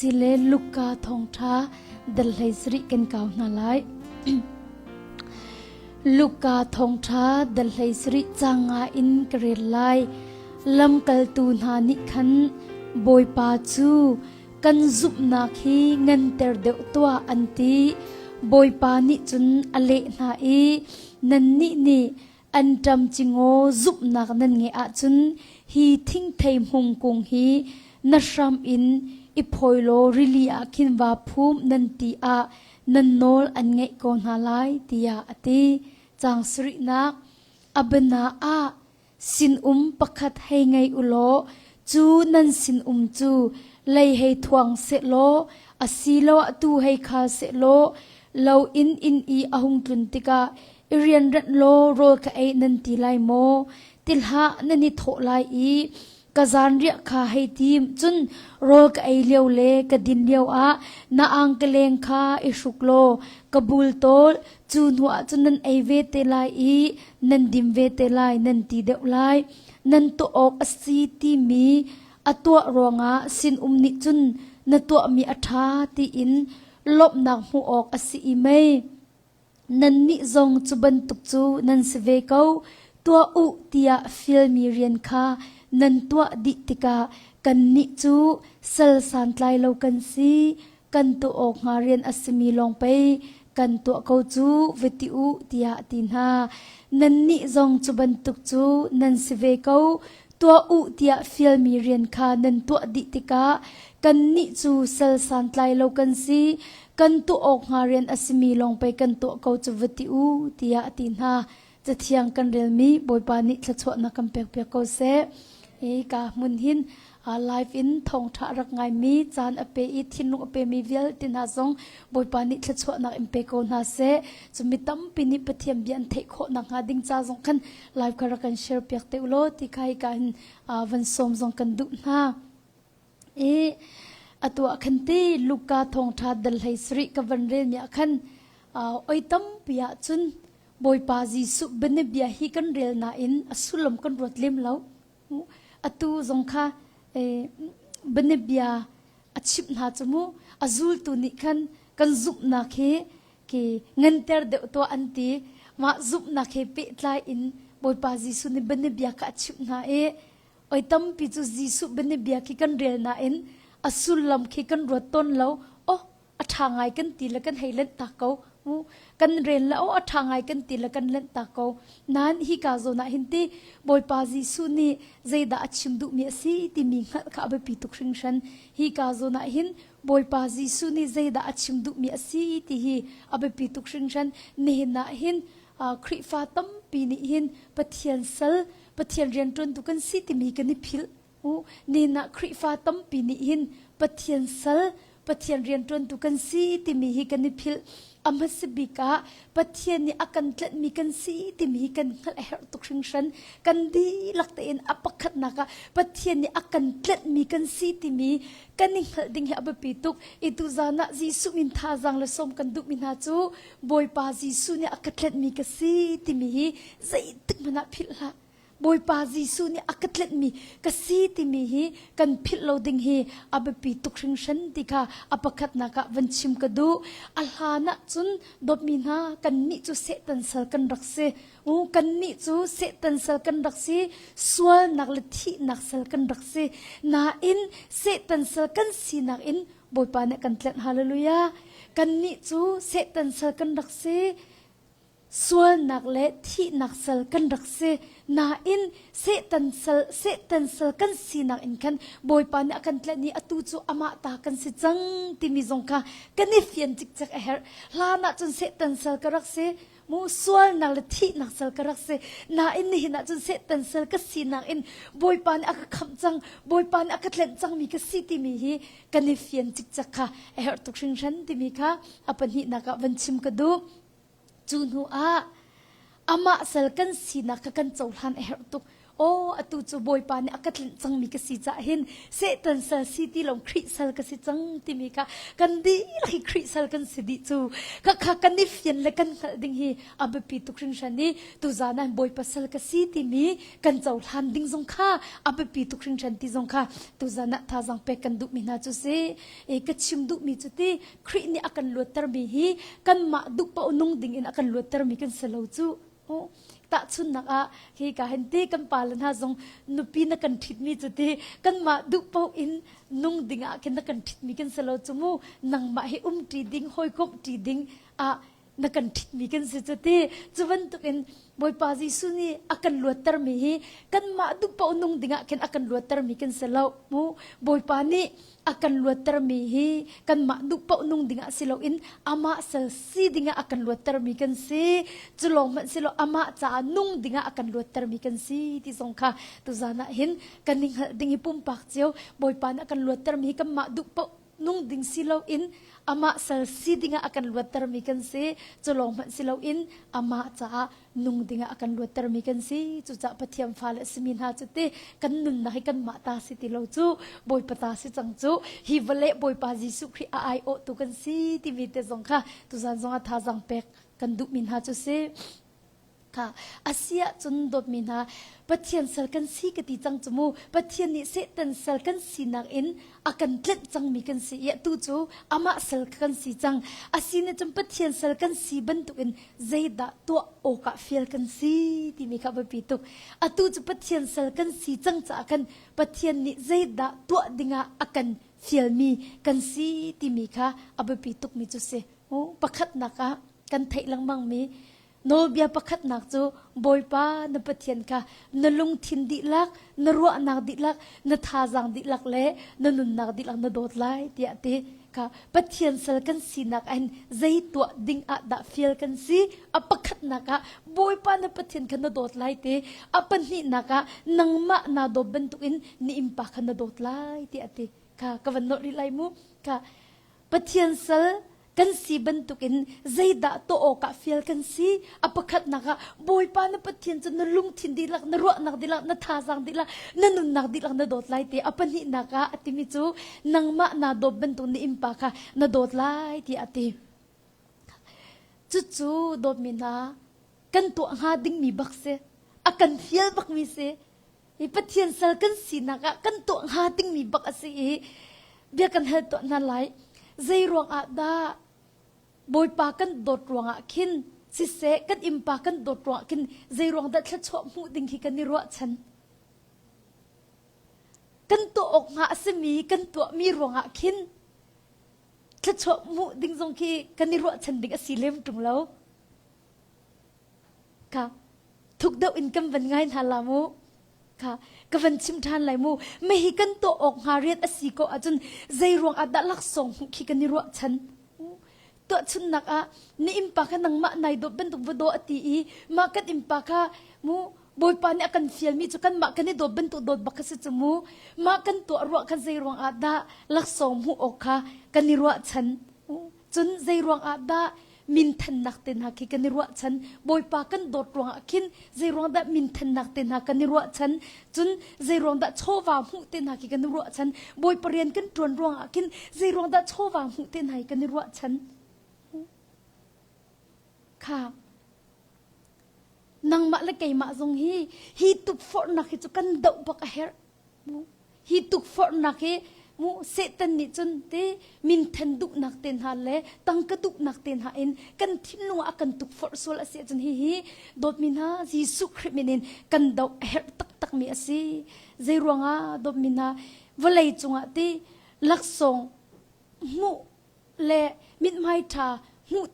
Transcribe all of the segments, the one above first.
Sile Luka thawngṭha dal hlei sarih kan kau hna lai. Luka thawngṭha dal hlei sarih caang nga in ka rel lai. Lamkaltu hna nih khan Bawipa cu kan zumhnak hi nganter deuh tuah an ti. Bawipa nih cun a leh hna i nannih nih Anṭam cingaw zumhnak nan ngeih ahcun hi thingthei hmung kung hi na hram in i phawi law rili ah khin vaa phum nan ti ah nan nawl an ngeih ko hna lai tiah a ti. Caang sarihnak Abana ah sinum pakhat hei ngei u law cu nan sinum cu lei hei thuang sehlaw asiloah tuu hei khal sehlaw lo inn inn i a hung tlun tikah I rianranh law rawl ka ei nan ti lai maw? Ti hlah nan i thawh lai i ka zanriah kha hei tim. Cun rawl ka ei lio le ka din lio ah na angkeleng kha i hruk law ka bultawl. Cu hnuah cun nan ei ve te lai i nan dim ve te lai nan ti deuh lai. Nan tuah awk a si timi a tuah ruangah sinum nih cun na tuahmi a ṭha tiin lawmhnak hmuh awk a si i mei. Nannih zong cu bantuk cu nan si ve ko. Tuah u tiah fialmi rian kha nan tuah dih tikah kannih cu sal santlai lo kan si, kan tuah awk hnga rian a simi lawng pei kan tuah ko cu va ti u tiah a ti hna. Nannih zong cu bantuk cu nan si ve ko. Tuah u tiah fialmi rian kha nan tuah dih tikah kannih cu sal santlai lo kan si, kan tuah awk hnga rian a simi lawng pei kan tuah ko cu va ti u tiah a ti hna. Cathiang kan relmi Bawipa nih thluachuahnak kan pekpiak ko seh. Hi ka hmun hin live in thawngṭha a rak ngaimi caan a pe i thinlung a pemi vialte hna zong Bawipa nih thluachuahnak in pe ko hna seh. Cun mi tampi nih Pathian bia an theih khawh nakhnga ding ca zong khan live kha rak kan share piak te u law ti kha hika hin van sawm zong kan duh hna. I atu ah khan ti Luka thawngṭha dal hlei sarih ka van rel mi ah khan oi tampi ah cun Bawipa Jesuh bianabia hi kan rel nain a sullam kan ruat lem lo. Atu zong kha bianabia a chimh hna cu mu a zultu nih khan kan zumhnak hi ki nganter deuh tuah an ti. Mah zumhnak he pehtlai in Bawipa Jesuh nih bianabia kha a chimh hna i Oi tampi cu Jesuh bianabia khi kan rel nain a sullam khi kan ruat tawn lo. Oh, a ṭha ngai kan ti le kan hei lenh tak ko. Kan rel le oh a ṭha ngai kan ti le kan lenh tak ko. Nain hika zawn ah hin ti Bawipa Jesuh nih zeidah a chim duhmi a si timi hngalh kha a biapi tuk hringhran. Hika zawn ah hin Bawipa Jesuh nih zeidah a chim duhmi a si ti hi a biapi tuk hringhran. Nihin ah hin Khrihfa tampi nih hin Pathian sal Pathian rianṭuantu kan si timi kan i philh. Nihin ah Khrihfa tampi nih hin Pathian sal, Pathian rianṭuantu kan si timi hi kan i philh. A hmasa bik ah Pathian nih a kan tlanhmi kan si timi hi kan hngalh a herh tuk hringhran. Kan dihlak tein a pakhatnak ah Pathian nih a kan tlanhmi kan si timi kan i hngalh ding hi a biapi tuk. I tuzan ah Jesuh min thazaang le sawm kan duhmi hna cu Bawipa Jesuh nih a ka tlenhmi ka si timi hi zeitik hmanh ah philh hlah. Bawipa Jesuh nih a ka tlenhmi ka si timi hi kan philh lo ding hi a biapi tuk hringhran ti kha a pakhatnak ah van chim ka duh. A hlan ah cun dawtmi hna kannih cu Satan sal kan rak si. U kannih cu Satan sal kan rak si, sualnak le thihnak sal kan rak si. Nain Satan sal kan sinak in Bawipa nih kan tlenh. Hallelujah. Kannih cu Satan sal kan rak si. Sualnak le thihnak sal kan rak si. Nain Satan sal, Satan sal kan sinak in khan Bawipa nih a kan tlenh i atu cu amah ta kan si cang timi zong kha kan i fian cikcek a herh. Hlan ah cun Satan sal ka rak si. Mu sualnak le thihnak sal ka rak si. Nain nihin ah cun Satan sal ka sinak in Bawipa nih a ka khamh cang, Bawipa nih a ka tlenh cangmi ka si timi hi kan i fian cikcek kha a herh tuk hringhran timi kha a pahnihnak ah van chim ka duh. Cu hnu ah amah sal kan sinak kha kan cohlan a herh tuk. Aw atu cu Bawipa nih a ka tlinh cangmi ka si caah hin Satan sal si ti lo Khrih sal ka si cang timi kha kan dihlak hi Khrih sal kan si dih cu khakha kan i fian le kan hngalh ding hi a biapi tuk hringhran i tuzaan ah Bawipa sal ka si timi kan cohlan ding zong kha a biapi tuk hringhran ti zong kha tuzaan ah thazaang pek kan duhmi hna cu si. E ka chim duhmi cu ti Khrih nih a kan luattermi hi kanmah duh paoh nung ding in a kan luattermi kan si lo cu. Tahchunhnak ah hi ka hin ti kan pale hna zong nupi na kan ṭhitmi cu ti kanmah duh paoh in nung ding ah khin na kan ṭhitmi kan si lo cu mu nangmah hi umṭi ding hawikomhṭi ding ah na kan ṭhitmi kan si cu ti cu bantukin Bawipa Jesuh nih a kan luattermi hi kanmah duh paoh nung ding ah khin a kan luattermi kan si lo mu Bawipa nih a kan luattermi hi kanmah duh paoh nung ding ah si loin amah sal si ding ah a kan luattermi kan si cu lawng hmanh si lo amah caah nung ding ah a kan luattermi kan si ti zong kha tuzan ah hin kan i hngalh ding hi pumpak cio Bawipa nih a kan luattermi hi kanmah duh paoh nung ding si loin amah sal si ding ah a kan luattermi kan si cu lawng hmanh si loin amah caah nung ding ah a kan luattermi kan si. Cucaah Pathian fale a simi hna cu ti kan nunnak hi kanmah ta si ti lo cu Bawipa ta si cang cu hi vawlei Bawipa Jesuh Khrih a aiawhtu kan si timi te zong kha tuzan zong ah thazaang pek kan duhmi hna cu si. Kha a si ahcun dawtmi hna Pathian sal kan si ka ti cang cu mu Pathian nih Satan sal kan sinak in a kan tlenh cangmi kan si i atu cu amah sal kan si cang. A si nih cun Pathian sal kan si bantukin zeidah tuah awkah fial kan si timi kha a biapi tuk. Atu cu Pathian sal kan si cang caah khan Pathian nih zeidah tuah dingah a kan fialmi kan si timi kha a biapi tukmi cu si. Pakhatnak ah kan theih lengmangmi Nawlbia pakhatnak cu Bawipa na Pathian kha na lungthin dihlak, na ruahnak dihlak, na thazaang dihlak le na nunnak dihlak na dawt lai tiah a ti. Kha Pathian sal kan sinak ah hin zei tuah ding ah dah fial kan si? A pakhatnak ah Bawipa na Pathian kha na dawt lai ti. A pahnihnak ah nangmah naa dawt bantukin na innpa kha na dawt lai tiah a ti. Kha ka van nolh rih lai mu. Kha Pathian sal kan si bantukin zeidah tuah awkah fial kan si? A pakhatnak ah Bawipa na Pathian cu na lungthin dihlak, na ruahnak dihlak, na thazaang dihlak, na nunnak dihlak na dawt lai ti. A pahnihnak ah a timi cu nangmah naa dawt bantuk na innpa kha na dawt lai tiah a ti. Cucu dawtmi hna kan tuah hnga dingmi bak si. A kan fial bakmi si. Hi Pathian sal kan sinak ah kan tuah hnga dingmi bak a si i bia kan hal tuah hna lai. Zei ruangah dah Bawipa kan dawt ruangah khin siseh kan innpa kan dawt ruangah khin zei ruang dah thluachuah hmuh ding hi kan i ruahchan. Kan tuah awk hnga a simi kan tuahmi ruangah khin thluachuah hmuh ding zong khi kan i ruahchan ding a si lem ṭung lo. Ka thuk deuh in kan van ngai hna la mu. Kha ka van chim ṭhan lai mu. Mei kan tuah awk hnga rian a si ko ahcun zei ruang ah dah laksawng hmuh khi kan i ruahchan. Tuahchunnak ah na innpa kha nangmah nai dawt bantuk va daw a ti i mah kan innpa kha mu Bawipa nih a kan fialmi cu kanmah kan i dawt bantuk dawt bak kha si cu mu. Mah kan tuah ruah kha zei ruang ah dah laksawng hmuh awk kha kan i ruahchan. Cun zei ruang ah dah minthannak te hna khi kan i ruahchan Bawipa kan dawt ruangah khin zei ruang dah minthannak te hna kan i ruahchan cun zei ruang dah chawva hmuh te hna khi kan i ruahchan Bawipa rian kan ṭuan ruangah khin zei ruang dah chawva hmuh te hna hi kan i ruahchan kha nangmah le keimah zong hi hi tukforhnak hi cu kan doh bak a herh Hi tukforhnak hi mu Satan nih cun te minthen duhnak te hna le tangka duhnak te hna in kan thinlung ah a kan tukforh sual a si ahcun hihi dawtmi hna Jesuh Khrih min in kan doh a herh taktakmi a si. Zei ruangah dawtmi hna vawlei cungah ti laksawng hmuh le mithmai ṭha hmuh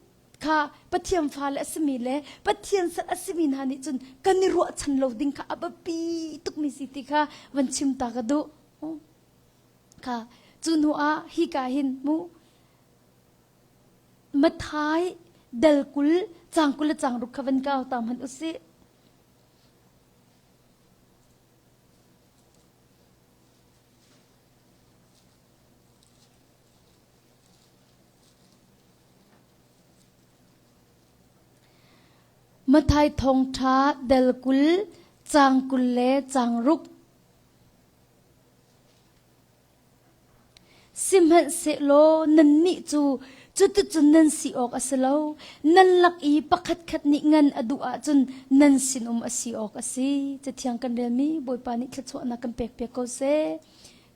kha Pathian fale a simi le Pathian sal a simi hna nih cun kan i ruahchan lo ding kha a biapi tukmi si ti kha van chim ta ka duh. Kha cu hnu ah hika hin mu Mathai dal 20 cang 20 le cang ruk kha van kau ta hmanh usih. Matthai thawngṭha del 20. Caang 20 le caang ruk. Sihmanhsehlaw nannih cu cuticun nan si awk a si lo. Nan lak i pakhatkhat nih ngan a duh ahcun nan sinum a si awk a si. Cathiang kan relmi Bawipa nih thluachuahnak kan pekpiak ko seh.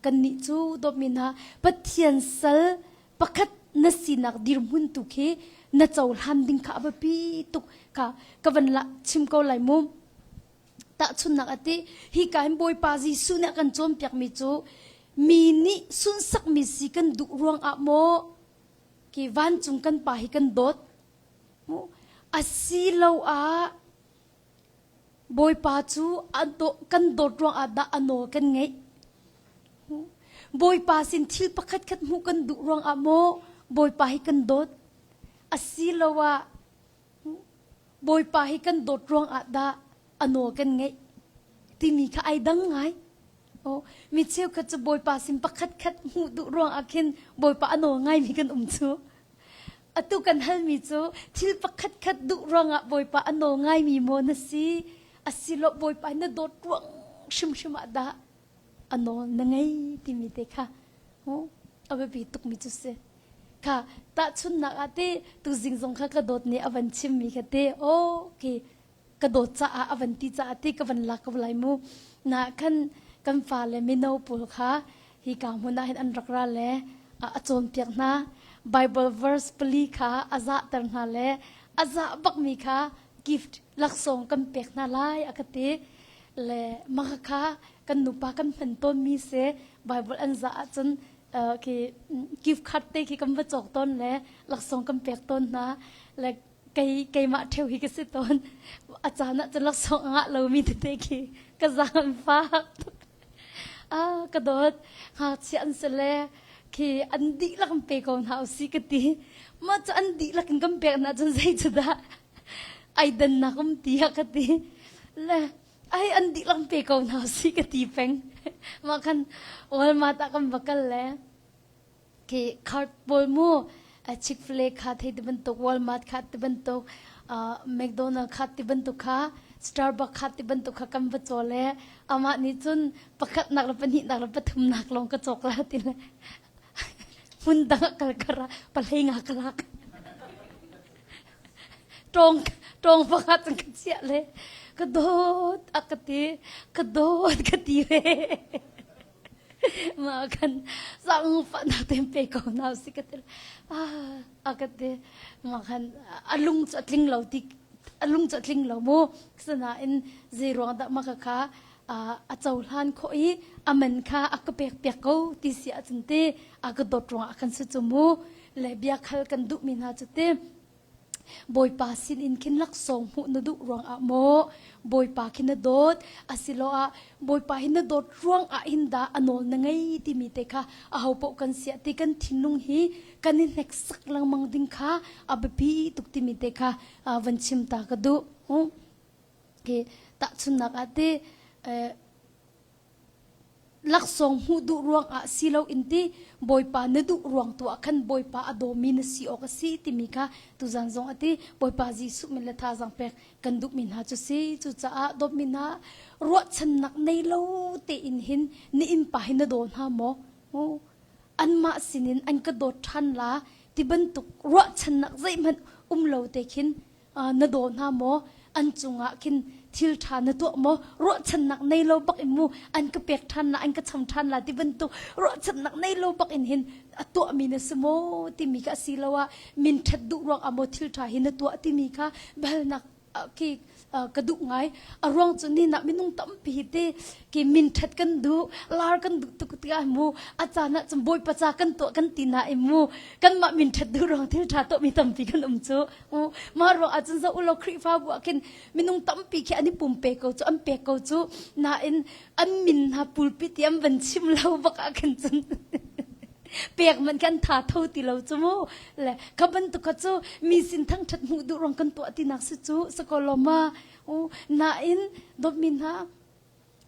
Kannih cu dawtmi hna Pathian sal pakhat na sinak dirhmun tu khi na cohlan ding kha a biapi tuk kha ka van la chim ko lai mu. Tahchunhnak a ti, hika hin Bawipa Jesuh nih a kan cawnpiakmi cu mi nih sunhsakmi si kan duh ruangah maw ki vancung kan pa hi kan dawt asiloah Bawipa cu kan dawt ruangah dah a nawl kan ngeih? Bawipa sin thil pakhatkhat hmuh kan duh ruangah maw Bawipa hi kan dawt? Asiloah Bawipa hi kan dawt ruangah dah a nawl kan ngeih timi kha ai dang ngai. Oh, mi cheukhat cu Bawipa sin pakhat khat hmuh duh ruangah khin Bawipa a nawl ngaimi kan um cu. Atu kan halmi cu thil pakhat khat duh ruangah Bawipa a nawl ngaimi maw na si? Asilo Bawipa na dawt ruang hrimhrim ah dah a nawl na ngei timi te kha a biapi tukmi cu si. Kha tahchunhnak ah te tuzing zong kha ka dawt nih a van chimmi kha te aw ki ka dawt caah a van ti caah te ka van lak ko lai mu. Na khan kan fale mino pawl kha hi ka hmun ah hin an rak ra le a cawnpiak hna. Bible verse pali kha a zahter hna le a zah bakmi kha gift laksawng kan pek hna lai a ka ti. Le mah kha kan nupa kan hman tawnmi si Bible an zah ahcun khi gift card te khi kan va cawk tawn le laksawng kan pek tawn hna le kei keimah ṭheu hi ka si tawn a caan ah cun laksawng a ngah lomi tete khi ka zaang an fak tuk ah ka dawt ngakchia an si le khi an dihlak in pe ko hna usih ka ti mah cu an dihlak in kan pek hna cun zei cu dah ai dannak um ti ah ka ti le ai an dihlak pe ko hna si ka ti peng mah khan Walmart ah kan va kal le khi cart pawl mu Chick-fil-A kha thei ti bantuk Walmart kha ti bantuk McDonald kha ti bantuk kha Starbucks kha ti bantuk kha kan va caw le amah nih cun pakhat nak le pahnih nak le pathum nak lawng ka cawk la ti le hmun dang ah kal kar ah pahlei nga ka lak Ṭawng ṭawng pakhat cun ka chiah le ka dawt a ka ti ka dawt ka ti ve. Mah khan zaangfahnak tein pe ko hna usih ka ti. Ah a ka ti. Mah khan a lung cu a tling lo ti a lung cu a tling lo mu. Sinain zei ruang dah mah kha a cohlan khawh i a man kha a ka pek piak ko ti si ahcun ti a ka dawt ruangah khan si cu mu le bia khal kan duhmi hna cu ti Bawipa sin in khin laksawng hmuh na duh ruangah maw Bawipa khi na dawt asiloah Bawipa hi na dawt ruangah hin dah a nawl na ngei timi te kha aho paoh kan siah ti kan thinlung hi kan i hneksak lengmang ding kha a biapi tuk timi te kha van chim ta ka duh. Hi tahchunhnak ah ti laksawng hmuh duh ruangah si loin ti Bawipa na duh ruang tu ah khan Bawipa a dawmi na si awk a si timi kha tuzan zong a ti Bawipa Jesuh min le thazaang pek kan duhmi hna cu si cucaah dawtmi hna ruahchannak nei lo tein hin na innpa hi na daw hna maw anmah sinin an ka dawt ṭhan la ti bantuk ruahchannak zeihmanh um lo te khin na daw hna maw an cungah khin thil ṭha na tuah maw ruahchannak nei lo bak in mu an ka pek ṭhan la an ka cham ṭhan la ti bantuk ruahchannak nei lo bak in hin a tuahmi na si maw timi kha asiloah min ṭhat duh ruang ah maw thil ṭha hi na tuah timi kha biahalnak khi ka duh ngai a ruang cu ni nak minung tampi hi te ki min ṭhat kan duh lar kan duh tuk tikah mu a caan ah cun bawipa ca kan tuah kan ti na i mu kanmah min ṭhat duh ruang thil ṭha tuahmi tampi kan um cu mah ruang ah cun zoh ulaw Khrihfabu ah khin minung tampi khi an i pumpe ko cu an pek ko cu nain an min hna pulpit i an van chim lo bak ah khin cun pek man kan tha tho ti lo cu mu le kha bantuk kha cu mi sin thangṭhat hmuh duh ruang kan tuah tinak si cu sakoloma nain dawtmi hna.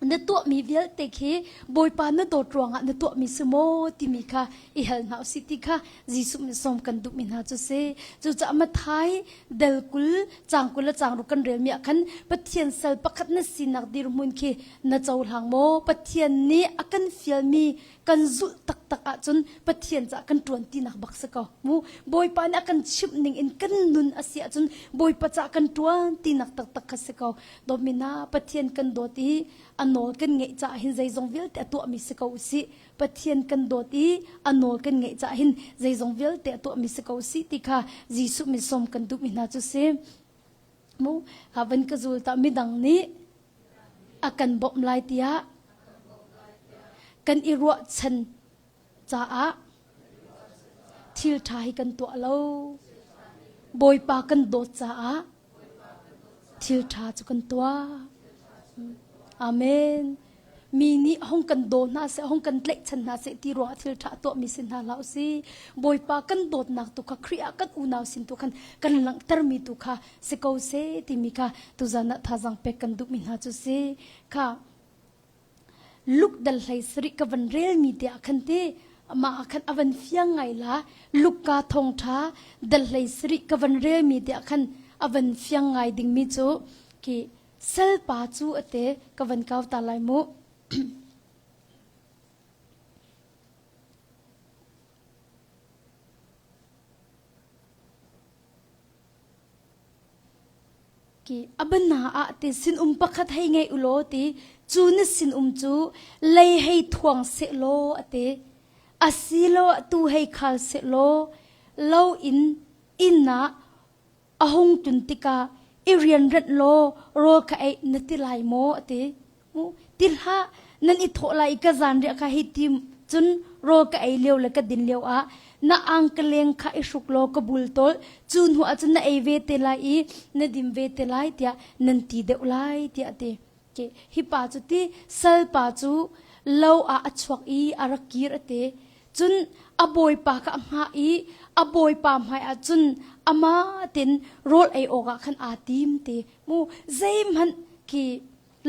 Na tuahmi vialte khi Bawipa na dawt ruangah na tuahmi si maw timi kha i hal hna usih ti kha Jesuh nih sawm kan duhmi hna cu si. Cucaah Matthai del 20 caang 20 le caang ruk kan relmi ah khan Pathian sal pakhat na sinak dirhmun khi na cohlang maw? Pathian nih a kan fialmi kan zulh taktak ahcun Pathian caah kan ṭuan tinak bak si ko. Mu Bawipa nih a kan chimh ning in kan nun a si ahcun Bawipa caah kan ṭuan tinak taktak kha si ko. Dawtmi hna, Pathian kan dawt i a nawl kan ngeih caah hin zeizong vialte a tuahmi si ko usih. Pathian kan dawt i a nawl kan ngeih caah hin zeizong vialte a tuahmi si ko usih ti kha Jesuh min sawm kan duhmi hna cu si. Mu, van ka zul ta midang nih a kan bawmh lai tiah kan i ruahchan caah thil ṭha hi kan tuah lo. Bawipa kan dawt caah thil ṭha cu kan tuah. Amen. Mi nih hong kan daw hna seh, hong kan tlaihchan hna seh ti ruangah thil ṭha tuahmi si hna hlah usih. Bawipa kan dawtnak tu kha Khrih ah kan unau sin tu khan kan langhtermi tu kha si ko seh timi kha tuzan ah thazaang pek kan duhmi hna cu si. Kha Luk dal hlei sarih ka van relmi te ah khan ti amah ah khan a van fiang ngai la Luka thawngṭha dal hlei sarih ka van relmi te ah khan a van fiang ngai dingmi cu khi salpa cu ate ka van kau ta lai mu. Ki a bana ah ti sinum pakhat hei ngei u law ti cu na sinum cu lei hei thuang seh law a ti asilo tu hei khal seh law lo in inn ah a hung tun tikah i rianranh law rawl kha ei na ti lai maw a ti Ti hlah, nan i thawh lai i ka zanriah kha hei tim. Cun rawl ka ei lio le ka din lio ah na angkaleng kha i hruk law ka bultawl. Cu hnu ah cun na ei ve te lai i na dim ve te lai tiah nan ti deuh lai tiah a ti. Hi pa cu ti salpa cu lo ah a chuak i a rak kir a ti. Cun a bawipa kha a hngah i a bawipa hmaiah cun amah tein rawl ei awkah khan aa tim ti. Mu zeihmanh khi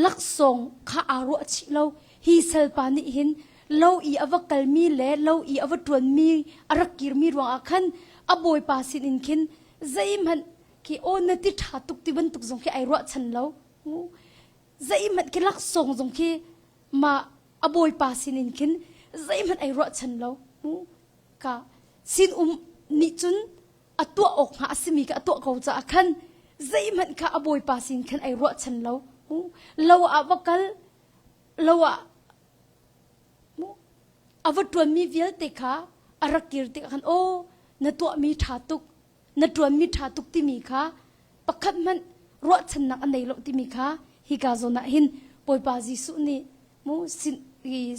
laksawng kha aa ruah chih lo. Hi salpa nih hin lo i a va kalmi le lo i a va ṭuanmi a rak kirmi ruangah khan a bawipa sinin khin zeihmanh khi aw na ti ṭha tuk ti bantuk zong khi ai ruahchan lo. Zeihmanh khi laksawng zong khi mah a bawipa sinin khin zeihmanh ai ruahchan lo. Ka sinum nih cun a tuah awk hnga a simi kha a tuah ko caah khan zeihmanh kha a bawipa sin khan ai ruahchan lo. Lo ah va kal, lo ah a va ṭuanmi vialte kha a rak kir tikah khan aw na tuahmi ṭha tuk, na ṭuanmi ṭha tuk timi kha pakhat hmanh ruahchannak a nei lo timi kha hika zawn ah hin Bawipa Jesuh nih mu sin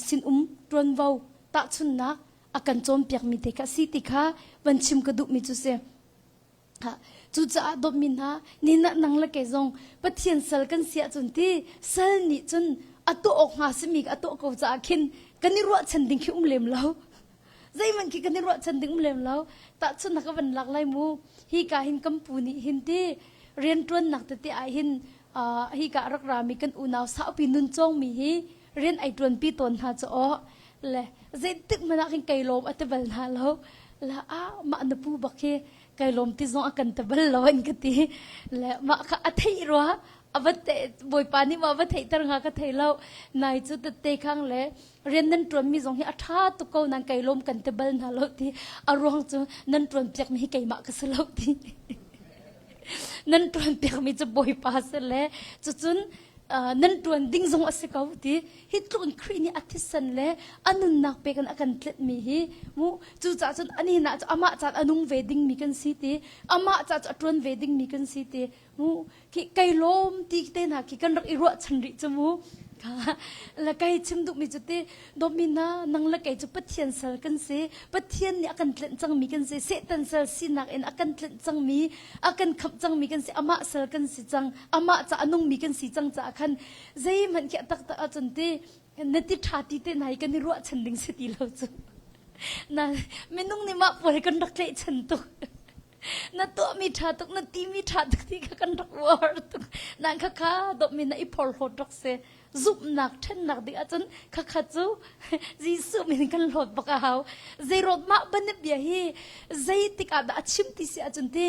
sinum ṭuanvo tahchunnak a kan cawnpiakmi te kha a si ti kha van chim ka duhmi cu si. Cucaah dawtmi hna, ni nang le kei zong Pathian sal kan si ahcun ti sal nih cun a tuah awk hnga simi a tuah ko caah khin kan i ruahchan ding khi um lem lo. Zeihmanh khi kan i ruahchan ding um lem lo. Tahchunhnak ka van lak lai mu. Hi ka hin kan pu nih hin ti rianṭuannak tete ah hin hi ka rak rami kan unau saupi nun cawngmi hi rian ai ṭuanpi tawn hna cu aw le zeitik hmanh ah khin kai lawm a ti bal hna lo la a mah na pu bak hi kai lawm ti zong a kan ti bal lo an ka ti le mah kha a theih rua a va te bawipa nih ma va theihter hnga ka thei lo nai cu tette khang le rian nan ṭuan mi zong hi a ṭha tuk ko nan kai lawm kan ti bal hna lo ti a ruang cu nan ṭuan piak mi hi keimah ka si lo ti nan ṭuan piak mi cu bawipa si le cucun nan ṭuan ding zong a si ko ti hi tluk in Khrih nih a thisen le a nunnak pek in a kan tletmi hi mu cucaah cun ani na cu amah caan a nung ve dingmi kan si ti amah ca cu a ṭuan ve dingmi kan si ti mu khi kai lawm ti te hna khi kan rak i ruahchan rih cu mu la kai chim duhmi cu ti dawmi na nang le kei cu Pathian sal kan si Pathian nih a kan tlenh cangmi kan si Satan sal sinak in a kan tlenh cangmi a kan khamh cangmi kan si amah sal kan si cang amah ca a nungmi kan si cang caah khan zeihmanh khi a taktak ahcun ti na ti ṭha ti te hna hi kan i ruahchan ding si ti lo cu na minung nih mah pawl hi kan rak tlaihchan tuk na tuahmi ṭha tuk na timi ṭha tuk ti kha kan rak uar tuk nan kha kha dawtmi na i phorhlawt rak si. Zumhnak ṭhennak ding ahcun khakha cu Jesuh min kan hlawt bak a hau. Zeirawt mah bantuk bia hi zeitik ah dah a chim ti si ahcun ti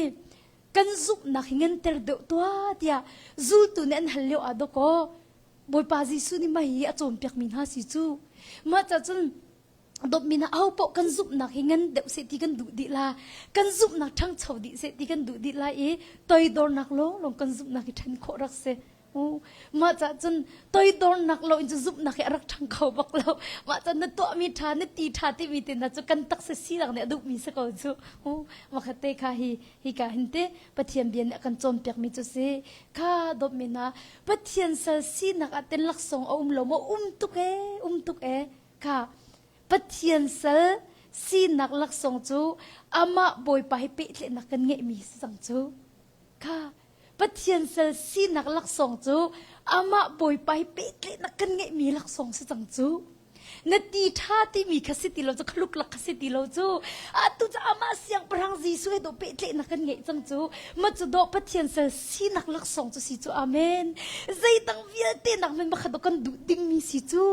kan zumhnak hi nganter deuh tuah tiah zultu nih an hal lio ah dawkaw Bawipa Jesuh nih mah hi a cawnpiakmi hna si cu. Mah ca cun dawtmi hna aho paoh kan zumhnak hi ngan deuh seh ti kan duh dih la. Kan zumhnak ṭhangcho dih seh ti kan duh dih lai i toidornak lawnglawng kan zumhnak hi ṭhen khawh rak si. Mah cah cun toidornak lo in cu zumhnak hi a rak ṭhang kho bak lo. Mah cah na tuahmi ṭha, na ti ṭha timi te hna cu kan taksa sinak nih a duhmi si ko cu. Makhat te kha hi hi ka hin te Pathian bia nih a kan cawnpiakmi cu si. Kha dawtmi hna, Pathian sal sinak ah ten laksawng a um lo maw? Um tuk ee, um tuk ee. Kha Pathian sal sinak laksawng cu amah Bawipa hi pehtlaihnak kan ngeihmi si cang cu. Kha Pathian sal sinak laksawng cu amah Bawipa hi pehtlaihnak kan ngeihmi laksawng si cang cu. Na ti ṭha timi kha si ti lo cu khaluklak kha si ti lo cu atu cu amah siangpahrang Jesuh he dawh pehtlaihnak kan ngeih cang cu ma cu dawh Pathian sal sinak laksawng cu si cu amen zeidang vialte nak men makhat kan duh dingmi si cu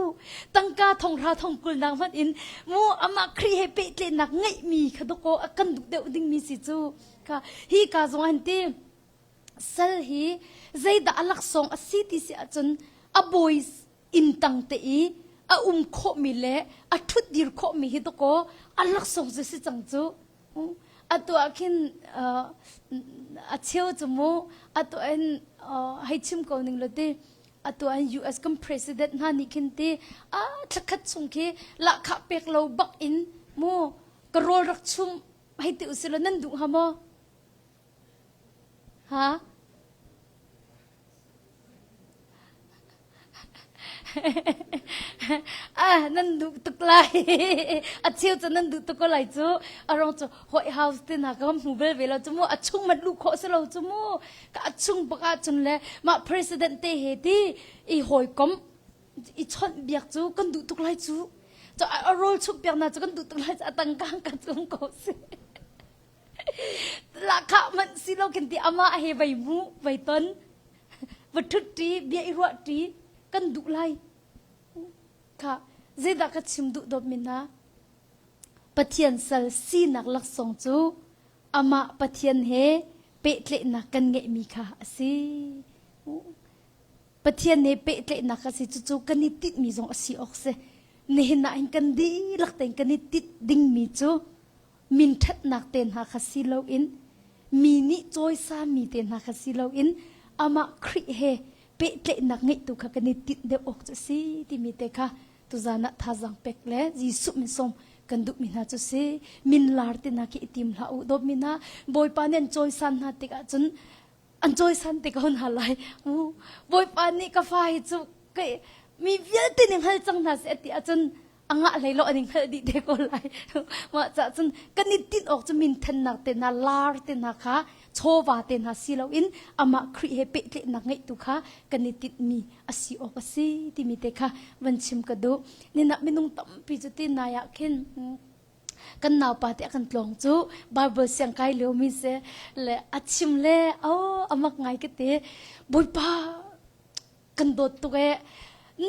tangka thonghra thongkul nak hmanh in mu amah Khrih he pehtlaihnak ngeihmi kha dawkaw a kan duh deuh dingmi si cu Ka hi ka zong an ti sal hi zeidah a laksawng a si ti si ahcun a bawi inn tang te i a um khawhmi le a ṭhut dir khawhmi hi dakaw a laksawng cu si cang cu. Atu ah khin a cheu cu mu atu in hei chim ko ning lo ti atu an US kan president hna nih khin ti a thlakhat chung khi lahkhah pek lo bak in mu ka rawl rak chum hei ti usih law nan duh hnga maw? Ha? ah nan duh tuk lai a cheu cu nan duh tuk ko lai cu a rong cu White House te hna ka hmu bel ve lo cu mu a chung man luh khawh si lo cu mu ka a chung bak ah cun le mah president te he ti i hawikom i chawnh biak cu kan duh tuk lai cu cu a rawl chumh piak na cu kan duh tuk lai cu a tangkang ka cung ko si lahkhah hmanh si lo khin ti amah he vei mu vei ton va ṭhut ṭi bia i ruah ṭi kan duh lai kha zeidah ka chim duh dawt min hna Pathian sal sinak laksawng cu amah Pathian he pehtlaihnak kan ngeihmi kha a si. Pathian he pehtlaihnak a si cucu kan i tinhmi zong a si awk si. Nihin ah hin kan dihlak tein kan i tinh dingmi cu min ṭhatnak te hna kha si loin mi nih cawisami te hna kha si loin amah Khrih he pehtlaihnak ngeihtu kha kan i tinh deuh awk cu a si timi te kha tuzan ah thazaang pek le Jesuh min sawm kan duhmi hna cu si min lar te hna khi i tim hlah u dawtmi hna Bawipa nih an cawisan hna tikah cun an cawisan te ko hna lai bawipa nih ka fa hi cu mi vialte nih hngal cang hna seh ti ahcun a ngah hlei lo an i hngalh dih te ko lai mah cah cun kan i tinh awk cu minthannak te hna lar te hna kha chawva te hna si loin amah Khrih he pehtlaihnak ngeih tu kha kan i tinhmi a si awk a si timi te kha van chim ka duh nina minung tampi cu ti nai ah khin kan naupa te a kan tlawng cu Bible siang kai lio mi si le a chim le oh amak ngai ka ti Bawipa kan dawt tuk e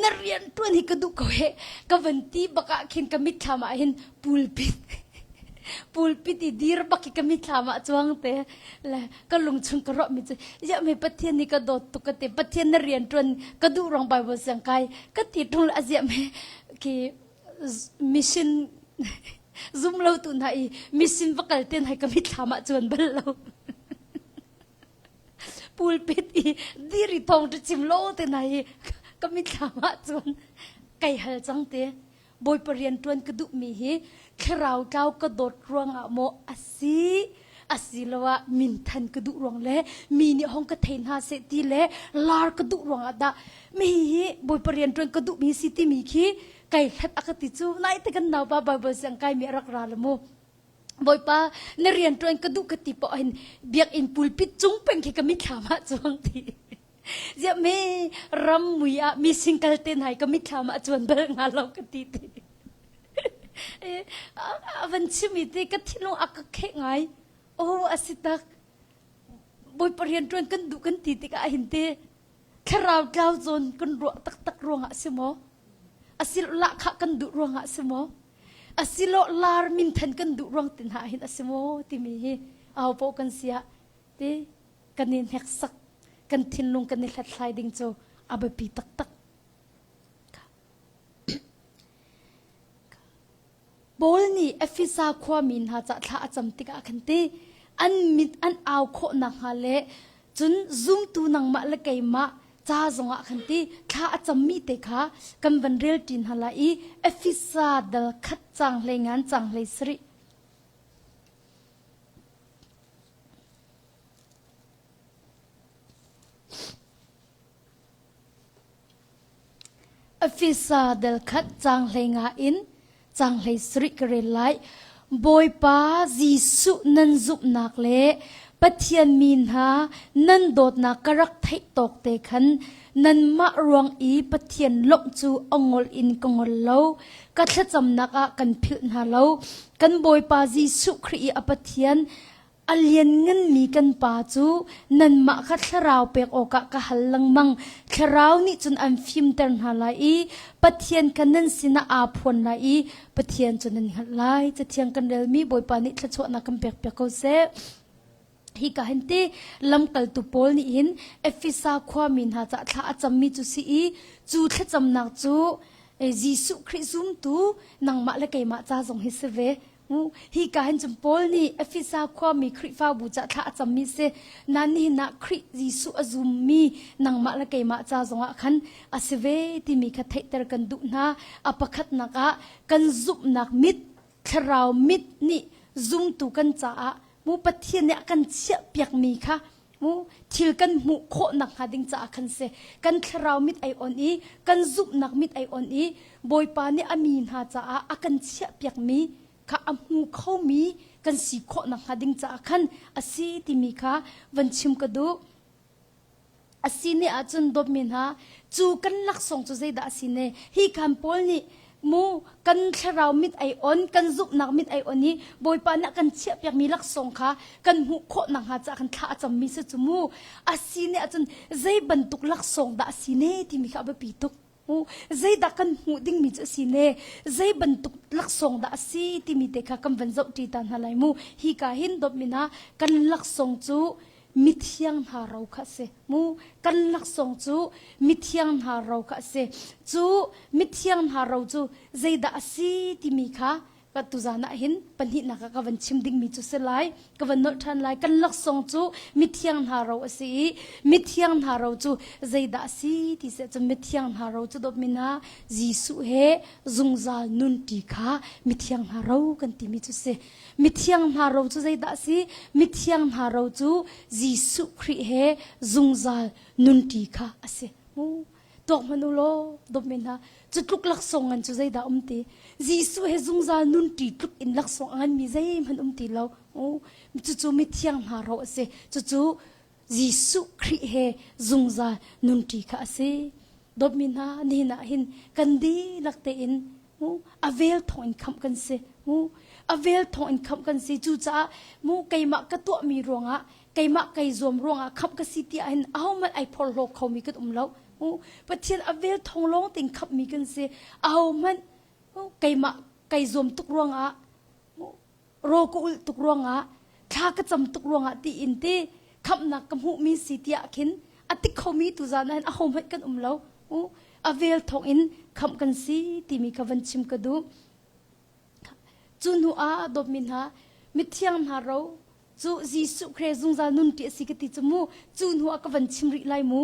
na rian tuan hi ka duh ko he ka van ti bak ah khin ka mitthlam ah hin pulpit pulpit i dir bak hi ka mitthlam ah chuang te le ka lung chung ka ruah mi cu ya me Pathian ni ka dawt tuk ka ti Pathian na rian tuan ka duh rong Bible siang kai ka ti tung le azia me khi mission zum lo tu hna i mission va kal ten hai ka mitthlam ah chuan bal lo pulpit i diri thong tu chim lo te na hi ka mitthlam ah cun kai hal cang te bawipa rian tuan ka duh mi hi thlarau tlau ka dawt ruangah maw asi asiloah minthan ka duh ruang le mi nih hong ka thei hna seh ti le lar ka duh ruangah dah mi hi bawipa rian ṭuan ka duhmi si timi khi kai hlat a ka ti cu nai te kan naupa Bible siang kai mi a rak ra le mu bawipa na rian ṭuan ka duh ka ti poh hin biakinn pulpit cung peng khi ka mitthlam ah cuang ti ziah me ram mui ah mi singkal te nai ka mitthlam ah cuan bal nga lo ka ti ti a van chim i ti ka thinlung a ka kheh ngai oh a si tak bawipa rian ṭuan kan duh kan ti tikah hin te. Thlarau tlau zawn kan ruah taktak ruangah si maw? Asilo lahkhah kan duh ruangah si maw? Asilo lar minthan kan duh ruang tin ha hin a si maw timi hi aho paoh kan si ah ti kan i hneksak kan thinlung kan i hlathlai ding cu a biapi taktak. Paul nih Efesa khuami hna ca thla a cam tikah khan ti an mit an au khawh nakhnga le cun zumtu nangmah le keimah ca zongah khan ti thla a cammi te kha kan van rel ṭi hna lai i Efesa dal khat cang hlei ngan cang hlei sarih. Efesa del khat caang 15 in caang 17 ka rel lai. Bawipa Jesuh nan zumhnak le Pathian mi hna nan dawtnak ka rak theih tawk te khan nanmah ruang i Pathian lawmh cu a ngol in ka ngol lo. Ka thlacamnak ah kan philh hna lo. Kan Bawipa Jesuh Khrih i a Pathian A liannganmi kan Pa cu nanmah kha thlarau pek awkah ka hal lengmang. Thlarau nih cun an fimter hna lai i Pathian kha nan sinah aa phuan lai i Pathian cu nan hngalh lai. Cathiang kan relmi Bawipa nih thluachuahnak kan pekpiak ko seh. Hika hin ti lamkaltu Paul nih hin Efesa khuami hna caah thla a cammi cu si i cu thlacamnak cu Jesuh Khrih zumtu nangmah le keimah ca zong hi si ve. Hi ka hin cun Paul nih Efesa khuami Khrihfabu ca thla a cammi si. Nan nihin ah Khrih Jesuh a zummi nangmah le keimah ca zongah khan a si ve timi kha theihter kan duh hna. A pakhatnak ah kan zumhnak mit, thlarau mit nih zumtu kan caah mu Pathian nih a kan chiahpiakmi kha mu thil kan hmuh khawh nakhnga ding caah khan si. Kan thlarau mit ai on i kan zumhnak mit ai on i Bawipa nih a mi hna caah a kan chiahpiakmi kha a hmu khomi kan si khawh nakhnga ding caah khan a si timi kha van chim ka duh. A si ne ahcun dawtmi hna cu kan laksawng cu zeidah a si ne? Hi khan Paul nih mu kan thlarau mit ai on kan zumhnak mit ai on i Bawipa nih a kan chiahpiakmi laksawng kha kan hmuh khawh nakhnga caah kan thla a cammi si cu mu. A si ne ahcun zei bantuk laksawng dah a si ne timi kha a biapi tuk. Zeidah kan hmuh dingmi cu a si ne? Zei bantuk laksawng dah a si timi te kha kan van zohṭi ta hna lai mu. Hi ka hin dawtmi hna kan laksawng cu mithiang hna ro kha a si. Mu kan laksawng cu mithiang hna ro kha a si. Cu mithiang hna ro cu zeidah a si timi kha ka tuzan ah hin pahnihnak ah ka van chim dingmi cu si lai ka van nolh ṭhan lai kan laksawng cu mithiang hna ro a si i mithiang hna ro cu zeidah a si ti seh cun mithiang hna ro cu dawtmi hna Jesuh he zungzal nunṭi kha mithiang hna ro kan timi cu si mithiang hna ro cu zeidah a si mithiang hna ro cu Jesuh Khrih he zungzal nunṭi kha a si mu Tuak hmanh u law dawtmi hna cu tluk laksawng ngan cu zeidah um ti Jesuh he zungzal nunṭi tluk in laksawng a nganmi zeihmanh um ti lo cucu mithiang hna ro a si cucu Jesuh Khrih he zungzal nunṭi kha a si dawtmi hna nihin ah hin kan dihlak tein a vel thawng in khamh kan si a vel thawng in khamh kan si cucaah mu keimah ka tuahmi ruangah keimah kei zuam ruangah khamh ka si tiah hin ahohmanh ai phorhlaw khomi kan um lo Pathian a vel thawng lawng tein khamhmi kan si ahohmanh keimah kei zuam tuk ruangah ro ka ulh tuk ruangah thla ka cam tuk ruangah tiin ti khamhnak ka hmuhmi si tiah khin a tik khomi tu zan ah hin ahohmanh kan um lo a vel thawng in khamh kan si timi kha van chim ka duh Cu hnu ah dawtmi hna, mithiang hna ro cu Jesuh Khrih zungzal nun ṭi a si ka ti cu mu. Cu hnu ah ka van chim rih lai mu.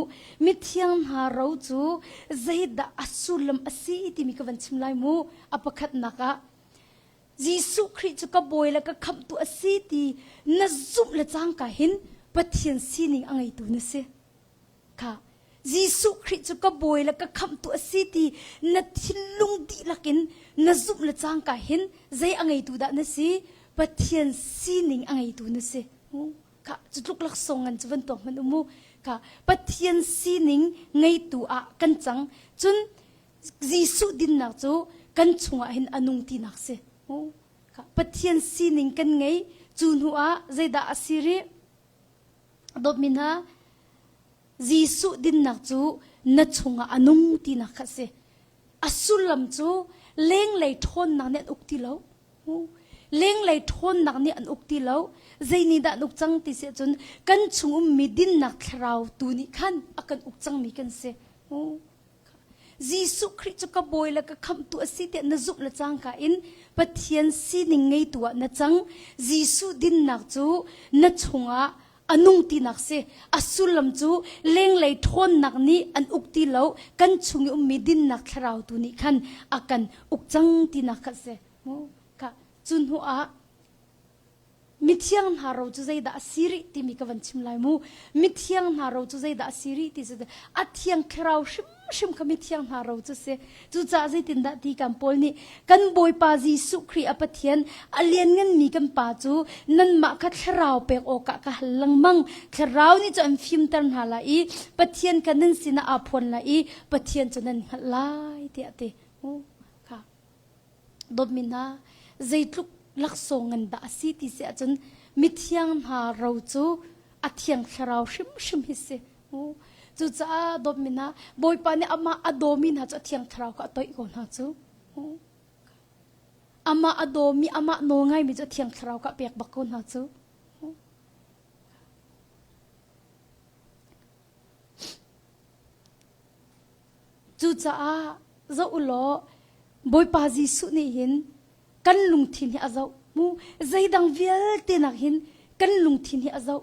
Mithiang hna ro cu zeidah a sullam a si timi ka van chim lai mu. A pakhatnak ah Jesuh Khrih cu ka bawi le ka khamhtu a si ti na zumh le cangka hin Pathian sining a ngeitu na si. Kha Jesuh Khrih cu ka bawi le ka khamhtu a si ti na thinlung dihlak in na zumh le cangka hin zei a ngeitu dah na si? Pathian sining a ngeitu na si. Kha cu tluk laksawng ngan cu van tuak hmanh u mu. Kha Pathian sining ngeitu ah kan cang. Cun Jesuh dinnak cu kan chungah hin a nung tinak si. Kha Pathian sining kan ngei. Cu hnu ah zeidah a si rih? Dawtmi hna, Jesuh dinnak cu na chungah a nung tinak kha a si. A sullam cu lenglei ṭhawnnak nih an uk ti lo. Lenglei ṭhawnnak nih an uk ti lo. Zei nih dah an uk cang ti si ahcun kan chung ummi dinnak thlarau tu nih khan a kan uk cangmi kan si. Jesuh Khrih cu ka bawi le ka khamhtu a si tiah na zumh le cangka in Pathian sining ngeitu ah na cang. Jesuh dinnak cu na chungah a nung tinak si. A sullam cu lenglei ṭhawnnak nih an uk ti lo, kan chung i ummi dinnak thlarau tu nih khan a kan uk cang tinak kha a si. Kha cu hnu ah Mithiang hna ro cu zeidah a si rih timi ka van chim lai mu. Mithiang hna ro cu zeidah a si rih ti cu a thiang thlarau hrimhrim kha mithiang hna ro cu si. Cucaah zeitindah ti kan Paul nih kan Bawipa Jesuh Khrih a Pathian a liannganmi kan Pa cu nanmah kha thlarau pek awkah ka hal lengmang. Thlarau nih cu an fimter hna lai i Pathian kha nan sinah aa phuan lai i Pathian cu nan hngalh lai tiah a ti. Kha. Dawtmi hna, zeitluk laksawng ngan dah a si ti si ahcun mithiang hna ro cu a thiang thlarau hrimhrim hi si. Cucaah dawtmi hna, Bawipa nih amah a dawmi hna cu a thiang thlarau kha a toih ko hna cu. Amah a dawmi, amah nawl ngaimi cu a thiang thlarau kha a pek bak ko hna cu. Cucaah zoh u law Bawipa Jesuh nih hin kan lungthin hi a zoh. Mu zeidang vialte nak hin kan lungthin hi a zoh.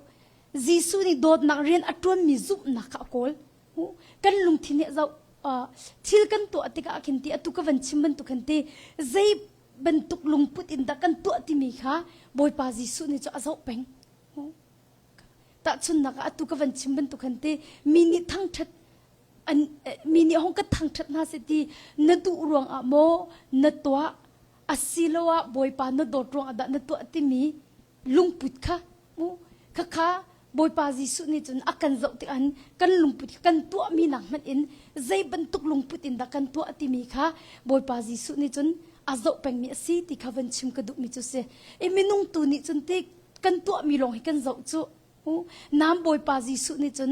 Jesuh nih dawtnak rian a ṭuanmi zumhnak kha a kawl. Mu kan lungthin hi a zoh. Uh, thil kan tuah tikah khin ti atu ka van chim bantuk khan ti zei bantuk lungput in dah kan tuah timi kha Bawipa Jesuh nih cu a zoh peng. Tahchunhnak ah atu ka van chim bantuk khan ti mi nih thangṭhat an mi nih hong ka thangṭhat hna seh ti na duh ruangah maw na tuah asiloah Bawipa na dawt ruangah dah na tuah timi lungput kha mu khakha Bawipa Jesuh nih cun a kan zoh tikah kan lungput kha kan tuahmi nak hmanh in zei bantuk lungput in dah kan tuah timi kha Bawipa Jesuh nih cun a zoh pengmi a si ti kha van chim ka duhmi cu si. I minung tu nih cun ti kan tuahmi lawng hi kan zoh cu Nam Bawipa Jesuh nih cun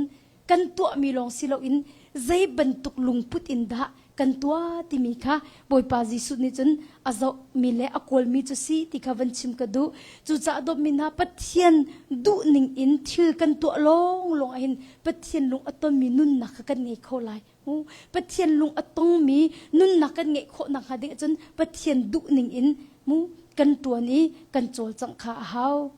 kan tuahmi lawng si loin zei bantuk lungput in dah kan tuah timi kha Bawipa Jesuh nih cun a zohmi le a kawlmi cu si ti kha van chim ka duh. Cucaah dawtmi hna Pathian duhning in thil kan tuah lawnglawng ahhin Pathian lung a tonmi nunnak kha kan ngei kho lai. Pathian lung a tongmi nunnak kan ngeih khawh nakhnga ding ahcun Pathian duhning in mu kan ṭuan i kan cawlcangh kha a hau.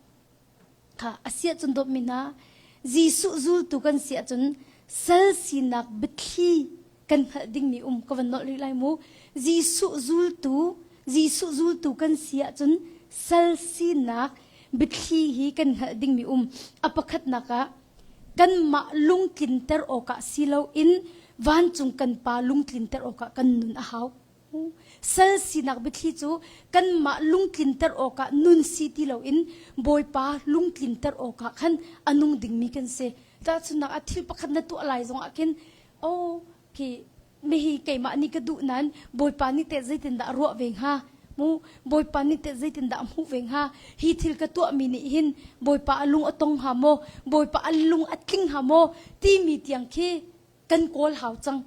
Kha a si ahcun dawtmi hna, Jesuh zultu kan si ahcun sal sinak biathli kan hngalh dingmi um ka van nolh rih lai mu. Jesuh zultu, Jesuh zultu kan si ahcun sal sinak biathli hi kan hngalh dingmi um. A pakhatnak ah kanmah lungtlinter awkah si loin vancung kan Pa lungtlinter awkah kan nun a hau. Sal sinak biathli cu kanmah lungtlinter awkah nun si ti loin Bawipa lungtlinter awkah khan a nung dingmi kan si. Tahchunhnak ah thil pakhat na tuah lai zongah khin oh khi mihi keimah nih ka duh nain Bawipa nih teh zeitindah a ruah ve hnga? Mu Bawipa nih teh zeitindah a hmuh ve hnga? Hi thil ka tuahmi nih hin Bawipa a lung a tong hnga maw? Bawipa a lung a tling hnga maw? Timi tiang khi kan kawl hau cang.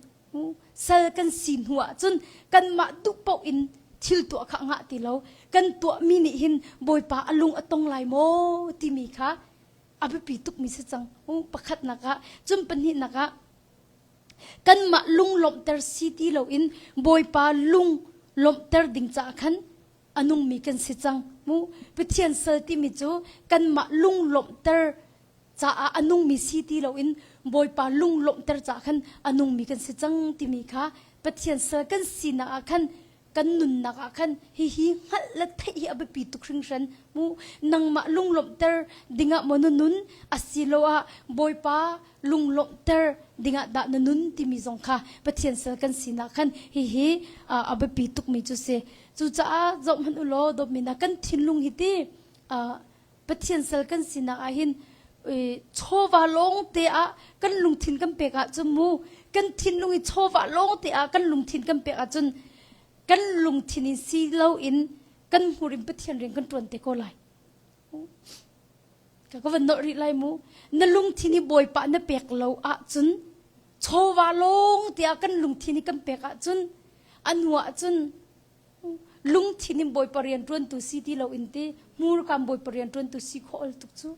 Sal kan si hnu ahcun kanmah duh paoh in thil tuah kha ngah ti lo. Kan tuahmi nih hin Bawipa a lung a tong lai maw timi kha a biapi tukmi si cang. Pakhatnak ah, cun pahnihnak ah kanmah lung lawmhter si ti loin Bawipa lung lawmhter ding caah khan a nungmi kan si cang. Mu Pathian sal timi cu kanmah lung lawmhter caah a nungmi si ti loin Bawipa lung lawmhter caah khan a nungmi kan si cang timi kha Pathian sal kan sinak ah khan kan nunnak ah khan hihi hngalh le theih hi a biapi tuk hringhran mu nangmah lunglawmhter dingah maw na nun asiloah Bawipa lunglawmhter dingah dah na nun timi zong kha Pathian sal kan sinak khan hihi a biapi tukmi cu si cucaah zoh hmanh u law dawtmi hna kan thinlung hi ti Pathian sal kan sinak ah hin chawva lawng te ah kan lungthin kan pek ahcun mu kan thinlung i chawva lawng te ah kan lungthin kan pek ahcun kan lungthin in si loin kan hmur in Pathian rian kan ṭuan te ko lai. Ka van nolh rih lai mu. Na lungthin hi Bawipa na pek lo ahcun chawva lawng tiah kan lungthin hi kan pek ahcun a hnu ahcun lungthin in Bawipa rian ṭuantu si ti lo in ti hmurkam Bawipa rian ṭuantu si khawh ol tuk cu.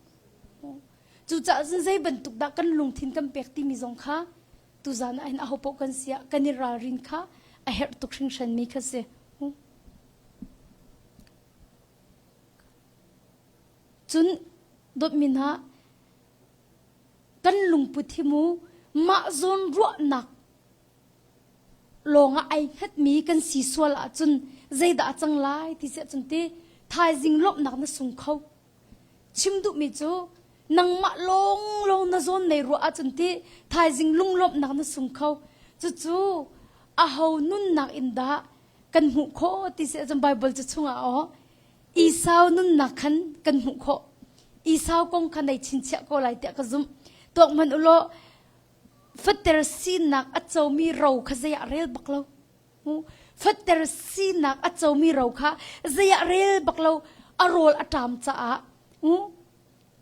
Cucaah cun zei bantuk dah kan lungthin kan pek timi zong kha tuzan ah hin ahopaoh kan si ah kan i ralrin kha a herh tuk hringhranmi kha si. Cun dawtmi hna, kan lungput hi mu mah zawn ruahnak lawngah ai hngatmi kan si sual ahcun zeidah a cang lai ti siah cun ti thaizing lawmhnak na sung kho. Chim duhmi cu nangmah lawnglawng na zawn nei ruah ahcun ti thaizing lunglawmhnak na sung kho. Cucu aho nunnak in dah kan hmuh khawh ti si ahcun Bible cu chungah aw Esau nunnak khan kan hmuh khawh. Esau kong kha nei chinchiah ko lai tiah ka zumh. Tuak hmanh ulaw fater sinak a comi ro kha zei ah rel bak lo. Fater sinak a comi ro kha zei ah rel bak lo. A rawl a ṭam caah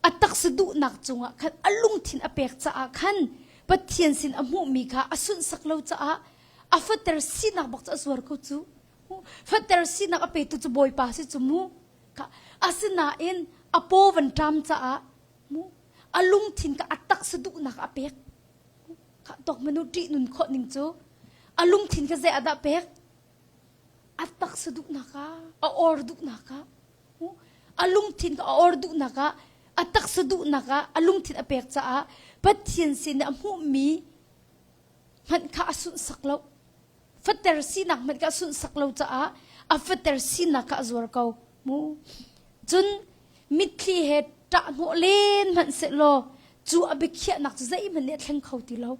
a taksa duhnak cungah khan a lungthin a pek caah khan Pathian sin a hmuhmi kha a sunhsak lo caah a fater sinak bak cu a zuar ko cu. Fater sinak a petu cu Bawipa si cu mu. Asinain a paw van ṭam caah mu a lungthin kha a taksa duhnak a pek. Tawk manu ṭih nun khawh ning cu a lungthin kha zei ah dah pek? A taksa duhnak ah, a or duhnak ah, a lungthin kha a or duhnak ah, a taksa duhnak ah a lungthin a pek caah Pathian sin a hmuhmi hmanh kha a sunhsak lo. Fater sinak hmanh kha a sunhsak lo caah a fater sinak kha a zuar ko. Mu. Cun mitthli he ṭah hnawh len hmanh sehlaw cu a biakhiahnak cu zeihmanh nih a thleng kho ti lo.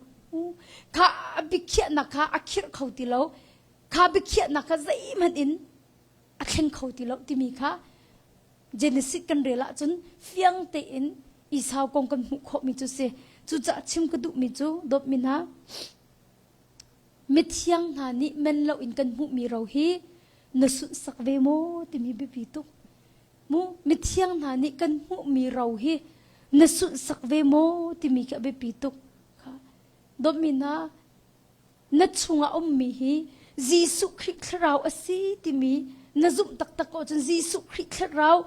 Kha a biakhiahnak kha a khirh kho ti lo. Kha biakhiahnak kha zeihmanh in a thleng kho ti lo timi kha Genesis kan rel ahcun fiang tein Esau kong kan hmuh khawhmi cu si. Cucaah chim ka duhmi cu dawtmi hna mithiang hna nih men loin kan hmuhmi ro hi na sunhsak ve maw timi biapi tuk. Mu mithiang hna nih kan hmuhmi ro hi na sunhsak ve maw timi khi a biapi tuk. Dawtmi hna na chungah ummi hi Jesuh Khrih thlarau a si timi na zumh taktak ko cun Jesuh Khrih thlarau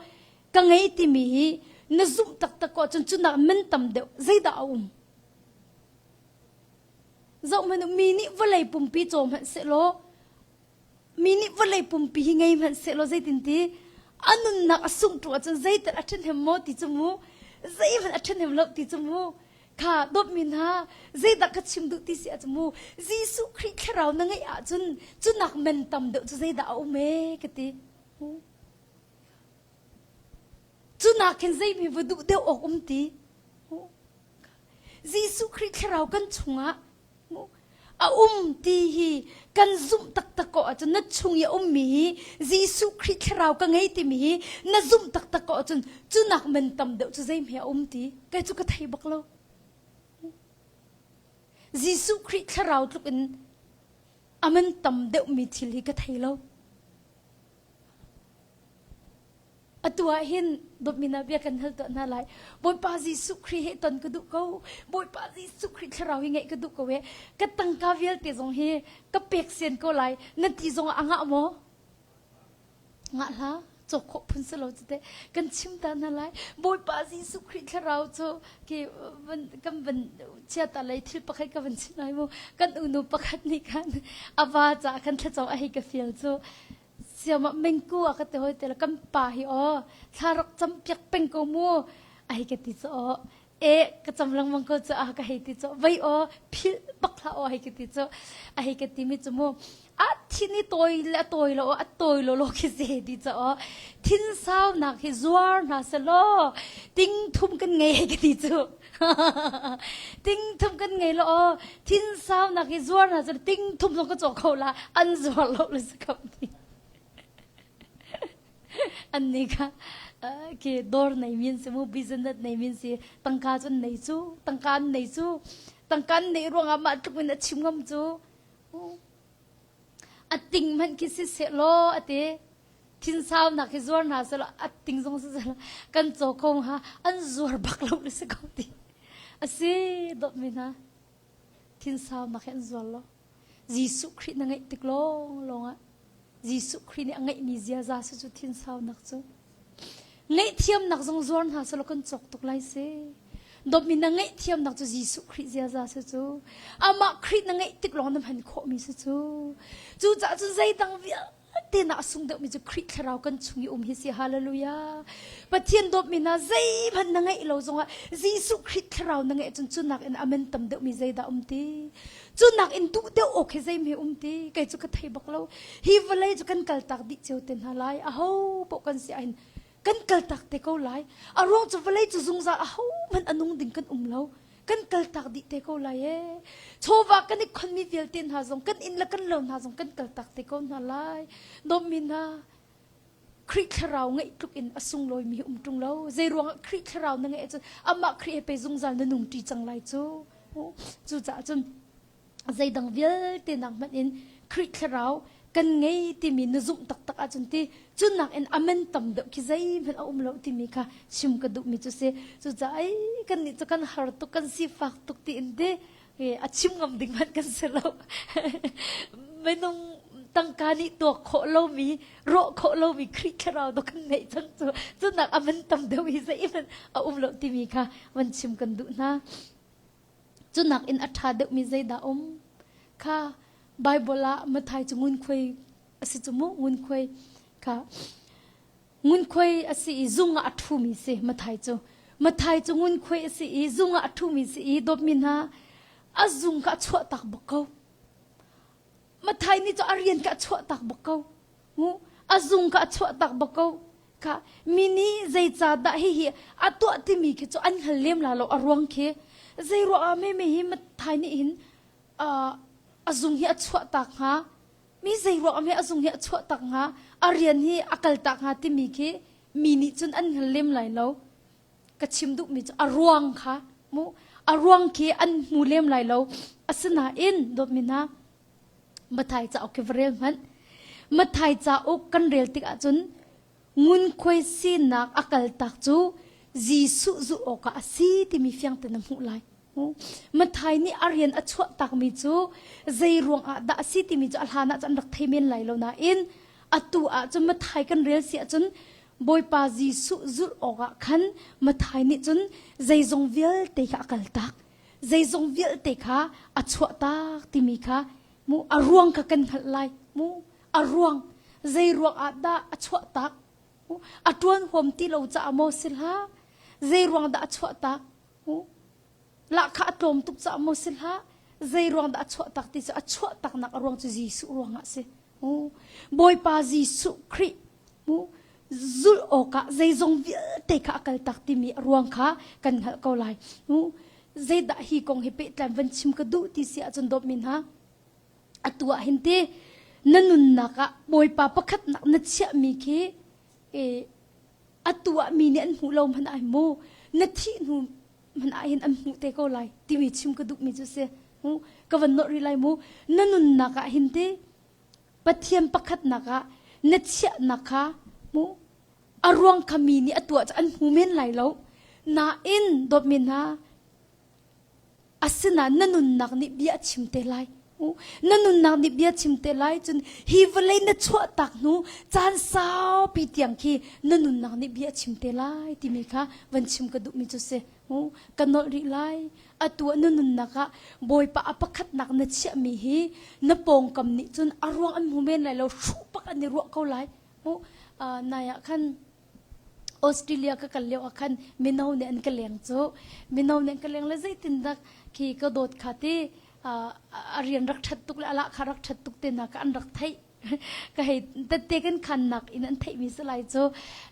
ka ngei timi hi na zumh taktak ko cun cunak man tam deuh zeidah a um zoh hmanh mi nih vawlei pumpi caw hmanh sehlaw mi nih vawlei pumpi hi ngei hmanh sehlaw zeitin ti a nunnak a sungh tu ahcun zeital a ṭhahnem maw ti cu mu zeihmanh a ṭhahnem lo ti cu mu kha dawtmi hna zeidah ka chim duh ti si ahcun mu Jesuh Khrih thlarau na ngeih ahcun cunak men tam deuh cu zeidah a um ee ka ti cunak khin zeimi va duh deuh awk um ti Jesuh Khrih thlarau kan chungah a um ti hi kan zumh taktak ko ahcun na chung i a ummi hi Jesuh Khrih thlarau ka ngei timi hi na zumh taktak ko ahcun cunak man tam deuh cu zeihme a um ti kei cu ka thei bak lo Jesuh Khrih thlarau tluk in a man tam deuhmi thil hi ka thei lo Atu ah hin dawtmi hna bia kan hal tuah hna lai. Bawipa Jesuh Khrih he ton ka duh ko. Bawipa Jesuh Khrih thlarau hi ngeih ka duh ko e. Ka tangka vialte zong hi ka pek sian ko lai. Na ti zong ah a ngah maw? Ngah hlah. Cawk khawh phun si lo cu teh. Kan chim ta hna lai. Bawipa Jesuh Khrih thlarau cu ki van kan van chia ta lei thil pakhat ka van chim lai mu. Kan unu pakhat nih khan a va caah khan thlacam a hei ka fial cu Siamah mengku a ka ti hoi te kan pa hi aw thla rak cam piak peng ko mu a hei ka ti cu aw e ka cam lengmang ko cu a ka hei ti cu vei aw philh bak hlah aw hei ka ti cu a hei ka ti mi cu mu a thin i tawi le a tawi lo a tawi lo lo khi se ti cu aw thin sau nak hi zuar hna selaw ting thum kan ngei hei ka ti cu Ting thum kan ngei lo aw. Thin sau nak i zuar hna cu ting thum zong ka cawk kho la an zuar lo le si kho ni. An ni kha ke dawr nei min si mu business nei min si tangka cun nei cu tangka an nei cu tangka an nei ruangah mah tluk in a chim ngam cu a ting hmanh khi si seh law ate. Thinsaunak hi zuar hna selaw a ting zong si selaw kan caw kho hnga an zuar bak lo le si ko ti. Asi dawtmi hna thinsaunak hi an zuar lo. Jesuh Khrih na ngeih tik lawng lawng ah Jesuh Khrih nih a ngeihmi ziaza si cu thinsaunak cu. Ngaihthiamnak zong zuar hna selaw kan cawk tuk lai si. Dawtmi na ngaihthiamnak cu Jesuh Khrih ziaza si cu. Amah Khrih na ngeih tik lawng na hman khawhmi si cu. Cucaah cun zeidang vialte na a sung deuhmi cu Khrih thlarau kan chung i um hi si. Hallelujah. Pathian dawtmi hna zeihmanh na ngeih lo zongah Jesuh Khrih thlarau na ngeih cun cu nakin amen tam deuhmi zeidah um ti? Cu nakin duh deuh awk hi zeihme um ti? Kei cu ka thei bak lo. Hi vawlei cu kan kaltak dih cio te hna lai. Aho paoh kan si ahhin kan kaltak te ko lai. A ruang cu vawlei cu zungzal ahohmanh a nung ding kan um lo. Kan kaltak dih te ko lai ee. Chawva kan i khonmi vialte hna zong kan inn le kan lo hna zong kan kaltak te ko hna lai. Dawtmi hna, Khrih thlarau ngeih tluk in a sunglawimi hi um ṭung lo. Zei ruangah Khrih thlarau na ngeih ahcun amah Khrih he pe zungzal na nung ṭi cang lai cu. Cucaah cun zeidang vialte nak hmanh in Khrih thlarau kan ngei timi na zumh taktak ahcun ti cu nakin amen tam deuh khi zeihmanh a um lo timi kha chim ka duhmi cu si. Cucaah ai kannih cu kan har tuk kan sifak tuk tiin ti a chim ngam ding hmanh kan si lo. Minung tangka nih tuak khawh lomi, rawh khawh lomi Khrih thlarau do kan ngeih cang cu cunak a man tam deuh hi zeihmanh a um lo timi kha van chim kan duh hna. Cunak in a ṭha deuhmi zeidah um? Kha Bible ah Matthai cu ngunkhuai a si cu mu ngunkhuai kha Ngunkhuai a si i zung ah a ṭhumi si Mathai cu. Mathai cu ngunkhuai a si i zung ah a ṭhumi si i dawtmi hna a zung kha a chuahtak bak ko. Mathai nih cu a rian kha a chuahtak bak ko. A zung kha a chuahtak bak ko. Kha mi nih zeicahdah hihi a tuah timi khi cu an hngal lem la lo a ruang khi. Zei ruang ah meme hi Mathai nih hin a zung hi a chuahtak hnga? Mi zei ruang ah a zung hi a chuah tak hnga, a rian hi a kal tak hnga timi khi mi nih cun an hngal lem lai lo. Ka chim duhmi cu a ruang kha mu a ruang khi an hmu lem lai lo. Asinain dawtmi hna Mathai cauk khi va rel hmanh. Mathai cauk kan rel tik ahcun ngunkhuai sinak a kal tak cu Jesuh zulh awkah a si timi fiang tein na hmuh lai. Mathai nih a rian a chuah takmi cu zei ruangah dah a si timi cu a hlan ah cun an rak thei men lai lo nain atu ah cun Mathai kan rel si ahcun Bawipa Jesuh zulh awkah khan Mathai nih cun zeizong vialte kha a kaltak zeizong vialte kha a chuah tak timi kha mu a ruang kha kan hngalh lai mu a ruang zei ruang ah dah a chuah tak a ṭuan huam ti lo caah maw si hlah zei ruang dah a chuah tak Lahkhah a tlawm tuk caah maw si hlah, zei ruang dah a chuah tak ti cu a chuah taknak a ruang cu Jesuh ruangah a si. Bawipa Jesuh Khrih zulh awkah zeizong vialte kha a kal tak timi a ruang kha kan hngalh ko lai. Zeidah hi kong hi pehtlai van chim ka duh ti si ahcun dawtmi hna, atu ah hin ti na nunnak ah Bawipa pakhatnak na chiahmi khi atu ah mi nih an hmuh lo hmanh ah mu na thih hnu hmanh ah hin an hmuh te ko lai timi chim ka duhmi cu si mu ka van nawh rih lai mu na nunnak ah hin ti Pathian pakhatnak ah na chiahnak kha mu a ruang kha mi nih a tuah cu an hmu men lai lo nain dawtmi hna Asinain na nunnak nih bia a chim te lai. Na nunnak nih bia chim te lai cun hi vawlei na chuahtak hnu caan saupi tiang khi na nunnak nih bia a chim te lai timi kha van chim ka duhmi cu si. Ka nolh rih lai. Atu ah na nunnak ah Bawipa a pakhatnak na chiahmi hi na pawngkam nih cun a ruang an hmu men lai lo, hruh bak an i ruah ko lai. Nai ah khan Australia ka kal lio ah khan mino nih an ka leng cu mino nih an ka leng le zeitindah khi ka dawt kha ti a rian rak ṭhat tuk le a lahkhah rak ṭhat tuk te hna kha an rak theih ka hei tette kan khannak in an theihmi si lai cu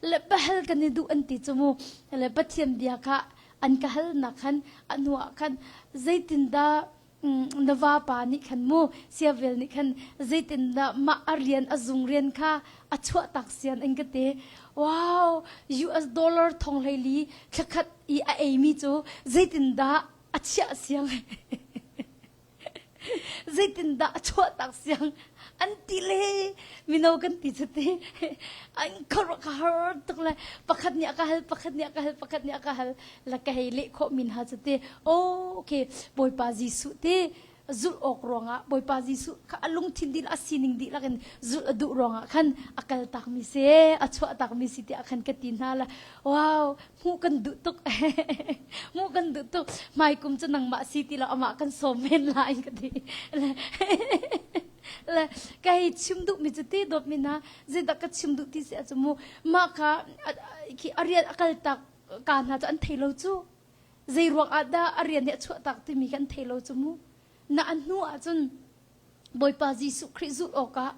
le bahal kan i duh an ti cu mu le Pathian bia kha an ka halnak khan a hnu ah khan zeitindah na vapa nih khan mu siavel nih khan zeitindah mah a rian a zung rian kha a chuah tak sian an ka ti wow US dollar thong hlei li thlakhat i a ei mi cu zeitindah a chiah siang zeitindah a chuah tak siang? An ti le mino kan ti cu ti an khuaruah ka har tuk le pakhat nih a ka hal pakhat nih a ka hal pakhat nih a ka hal la ka hei leh khawh min ha cu ti oh okay Bawipa Jesuh ti zulh awk ruangah Bawipa Jesuh kha a lungthin dihlak a sining dihlak in zulh a duh ruangah khan a kal takmi si a chuah takmi si tiah khan ka ti hna la wow hmuh kan duh tuk hmuh kan duh tuk hmaikum cu nangmah si ti lo amah kan sawm men lai ka ti le ka hei chim duh mi cu ti dawt mi na zeidah ka chim duh ti si a cu mu mah kha khi a rian a kal tak ka hna cu an thei lo cu zei ruang ah dah a rian nih a chuah tak timi kan thei lo cu mu na an hnu ah cun Bawipa Jesuh Khrih zulh awkah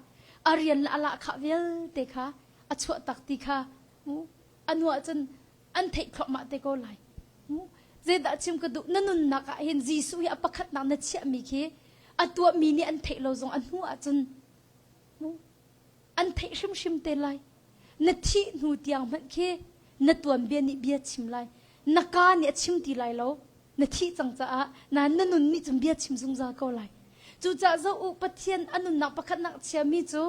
a rian le a lahkhah vialte kha a chuah tak ti kha mu a hnu ah cun an theih thluahmah te ko lai mu zeidah chim ka duh na nunnak ah hin Jesuh hi a pakhatnak na chiahmi khi a tuahmi nih an theih lo zong a hnu ah cun mu an theih hrimhrim te lai. Na thih hnu tiang hmanh khi na tuanbia nih bia chim lai. Na kaa nih a chim ti lai lo. Na thih cang caah na na nun nih cun bia chim zungzal ko lai. Cucaah zoh u Pathian a nunnak pakhatnak chiami cu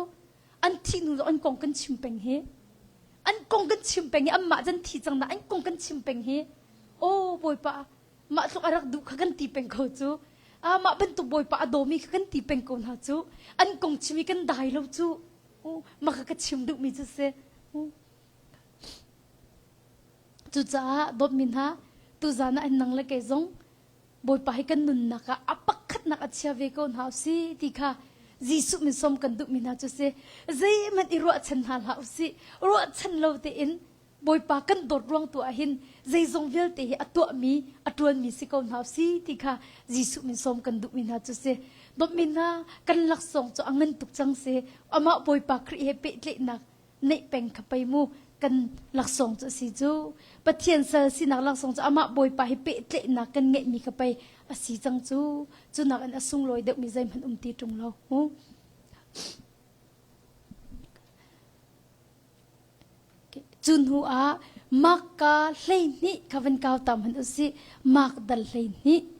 an thih hnu an kong kan chim peng hi. An kong kan chim peng hi anmah can thi cang na an kong kan chim peng hi. Aw Bawipa mah tluk a rak duh kha kan ti peng ko cu. Ah mah bantuk Bawipa a dawmi kha kan ti peng ko hna cu. An kong chim i kan dai lo cu. Mah kha ka chim duhmi cu si. Cucaah dawtmi hna, tuzan ah nang le kei zong Bawipa hi kan nunnak ah a pakhatnak a chia ve ko hna usih ti kha Jesuh min sawm kan duhmi hna cu si. Zeihmanh i ruahchan hna hlah usih. Ruahchan lo tein Bawipa kan dawt ruang tu ah hin zeizong vialte hi a tuahmi, a ṭuanmi si ko hna usih ti kha Jesuh min sawm kan duhmi hna cu si. Dawtmi hna, kan laksawng cu a ngan tuk cang si. Amah Bawipa Khrih he pehtlaihnak neih peng kha pei mu kan laksawng cu a si cu. Pathian sal sinak laksawng cu amah Bawipa he pehtlaihnak kan ngeihmi kha pei a si cang cu. Cu nakin a sunglawi deuhmi zeihmanh um ti ṭung lo. Mu. Cu hnu ah Marka 12 kha van kau ta hmanh usih. Mark dal 12.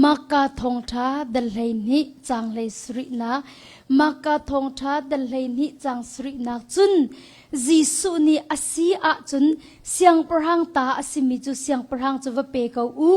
Marka thawngṭha dal 12 caang hlei sarihnak Marka thawngṭha dal 12 caang sarihnak cun Jesuh nih a si ahcun siangpahrang ta a simi cu siangpahrang cu va pe ko u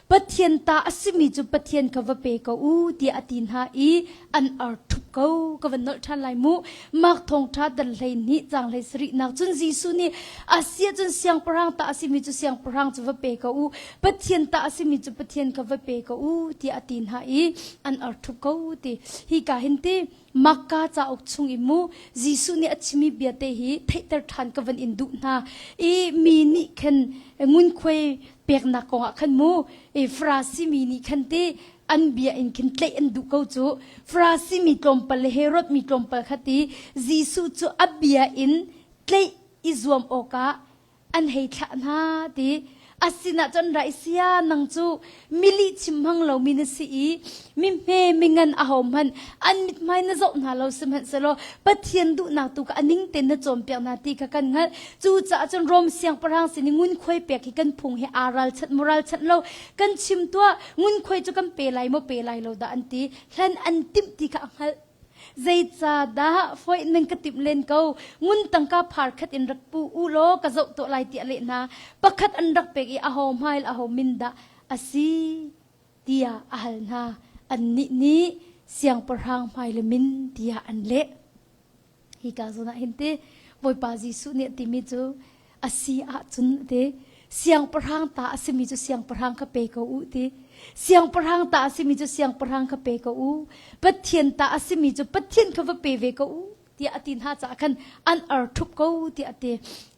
Pathian ta a simi cu Pathian kha va pe ko u tiah a ti hna i an ar ṭhup ko ka van nolh ṭhan lai mu Mark thawngṭha dal 12 caang hlei sarihnak cun Jesuh nih a si ahcun siangpahrang ta a simi cu siangpahrang cu va pe ko u Pathian ta a simi cu Pathian kha va pe ko u tiah a ti hna i an ar ṭhup ko ti hi ka hin ti Marka cauk chung i mu Jesuh nih a chimi bia te hi theihter ṭhan ka van in duh hna i mi nih khan ngunkhuai peknak kongah khan mu i Farasi mi nih khan ti an bia in khin tlaih an duh ko cu Farasi mi tlawmpal le Herod mi tlawmpal kha ti Jesuh cu a bia in tlaih i zuam awkah an hei thlah hna ti a sinah cun ra i sia nang cu mili chim hmang lomi na si i mi hme mi ngan aho hmanh an mithmai na zoh hna lo sihmanhsehlaw Pathian duhnak tu kha a ning tein na cawnpiak hna ti kha kan hngalh cucaah cun Rom siangpahrang sin i ngunkhuai pek hi kan phung hi aa ralchanh maw ralchanh lo kan chim tuah ngunkhuai cu kan pe lai maw pe lai lo dah an ti hlan an timh ti kha a hngalh Zeicahdah foih nan ka timh len ko? Ngun tangka phar khat in rak pu u law ka zoh tuah lai tiah leh hna. Pakhat an rak pek i aho hmai le aho min dah a si tiah a hal hna. Annih nih siangpahrang hmai le min tiah an leh. Hika zawn ah hin ti Bawipa Jesuh nih a timi cu a si ahcun ti siangpahrang ta a simi cu siangpahrang kha pe ko u ti siangpahrang ta a simi cu siangpahrang kha pe ko u Pathian ta a simi cu Pathian kha va pe ve ko u tiah a ti hna caah khan an ar ṭhup ko tiah a ti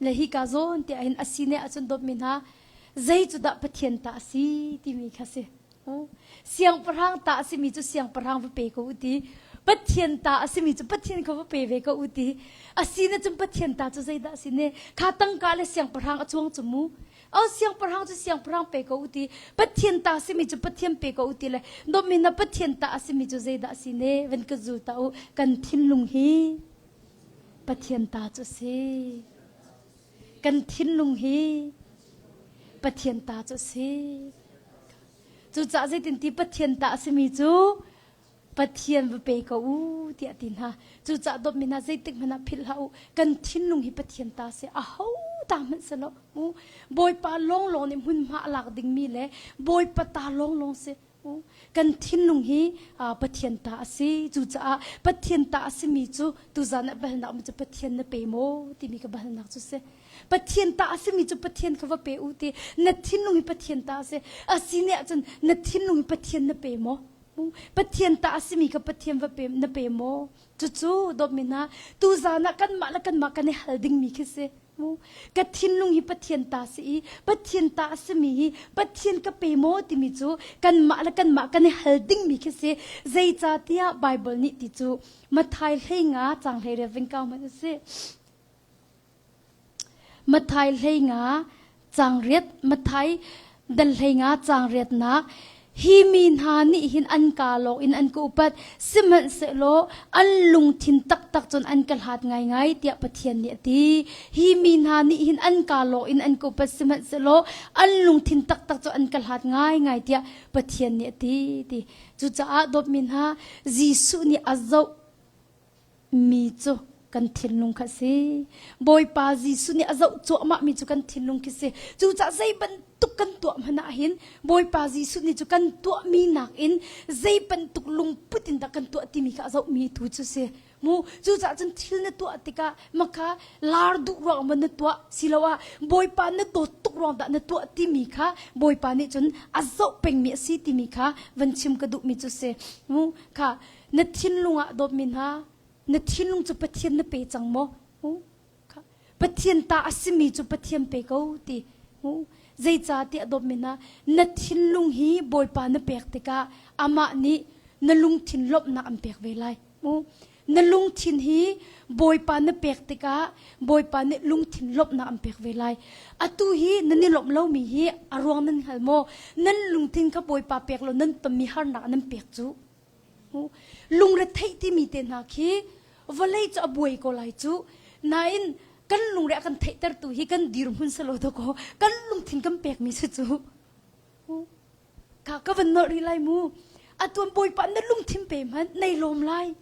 le hika zawn tiah hin a si ne ahcun dawtmi hna zei cu dah Pathian ta a si timi kha si Siangpahrang ta a simi cu siangpahrang va pe ko u ti. Pathian ta a simi cu Pathian kha va pe ve ko u ti. A si na cun Pathian ta cu zeidah a si ne? Kha tangka le siangpahrang a cuang cu mu. O siangpahrang cu siangpahrang pe ko u ti. Pathian ta simi cu Pathian pe ko u ti le dawtmi na Pathian ta a simi cu zeidah a si ne? Van ka zul ta u. Kan thinlung hi Pathian ta cu a si. Kan thinlung hi Pathian ta cu a si. Cucaah zeitinti Pathian ta a simi cu Pathian va pe ko u tiah ti hna. Cucaah dawtmi hna zeitik hmanh ah philh hlah u. Kan thinlung hi Pathian ta si. Aho ta hmanh si lo. U Bawipa lawnglawng nih hmunhma a lak dingmi le Bawipa ta lawnglawng si. U kan thinlung hi Pathian ta a si. Cucaah Pathian ta a simi cu tuzan ah bahalnak um cu Pathian na pe maw timi ka bahalnak cu si. Pathian ta a simi cu Pathian kha va pe u ti. Na thinlung hi Pathian ta a si. A si ne ahcun na thinlung hi Pathian na pe maw? Pathian ta a simi kha Pathian va pe na pe maw? Cucu dawtmi hna tuzan ah kanmah le kanmah kan i hal dingmi khi si. Ka thinlung hi Pathian ta si i Pathian ta a simi hi Pathian ka pe maw timi cu kanmah le kanmah kan i hal dingmi khi si. Zeicahtiah Bible nih ti cu Matthai hleinga cang hlei riat ving kau hmanh u sih. Matthai 15 caang riat Matthai dal 15 caang riatnak Hi mi hna nih hin an kaa lawng in an ka upat sihmanhsehlaw an lungthin taktak cun an ka hlat ngaingai tiah Pathian nih a ti. Hi mi hna nih hin an kaa lawng in an ka upat sihmanhsehlaw an lungthin taktak cu an ka hlat ngaingai tiah Pathian nih a ti ti. Cucaah dawtmi hna Jesuh nih a zoh mi cu kan thinlung kha si. Bawipa Jesuh nih a zoh cuahmah mi cu kan thinlung khi si. Cucaah zei bantuk kan tuah hmanh ah hin Bawipa Jesuh nih cu kan tuahmi nakin zei bantuk lungput in dah kan tuah timi kha a zohmi tu cu si. Mu cucaah cun thil na tuah tikah maka lar duh ruang maw na tuah siloah Bawipa na dawt tuk ruang dah na tuah timi kha Bawipa nih cun a zoh pengmi a si timi kha van chim ka duhmi cu si. Mu kha Na thinlung ah dawtmi hna, na thinlung cu Pathian na pe cang maw? Pathian ta a simi cu Pathian pe ko ti. Zeicahtiah dawtmi hna, na thinlung hi Bawipa na pek tikah amah nih na lungthin lawmhnak an pek ve lai. Na lungthin hi Bawipa na pek tikah Bawipa nih lungthin lawmhnak an pek ve lai. Atu hi nan i lawmh lomi hi a ruang nan hngal maw? Nan lungthin kha Bawipa pek lo nan tonmi harnak nan pek cu. Lungretheih timi te hna khi vawlei cu a buai ko lai cu. Nain kan lungre a kan theihtertu hi kan dirhmun si lo dakaw kan lungthin kan pekmi si cu. Ka ka van nolh rih lai mu. Atuan Bawipa na lungthin pe hmanh nei lawm lai.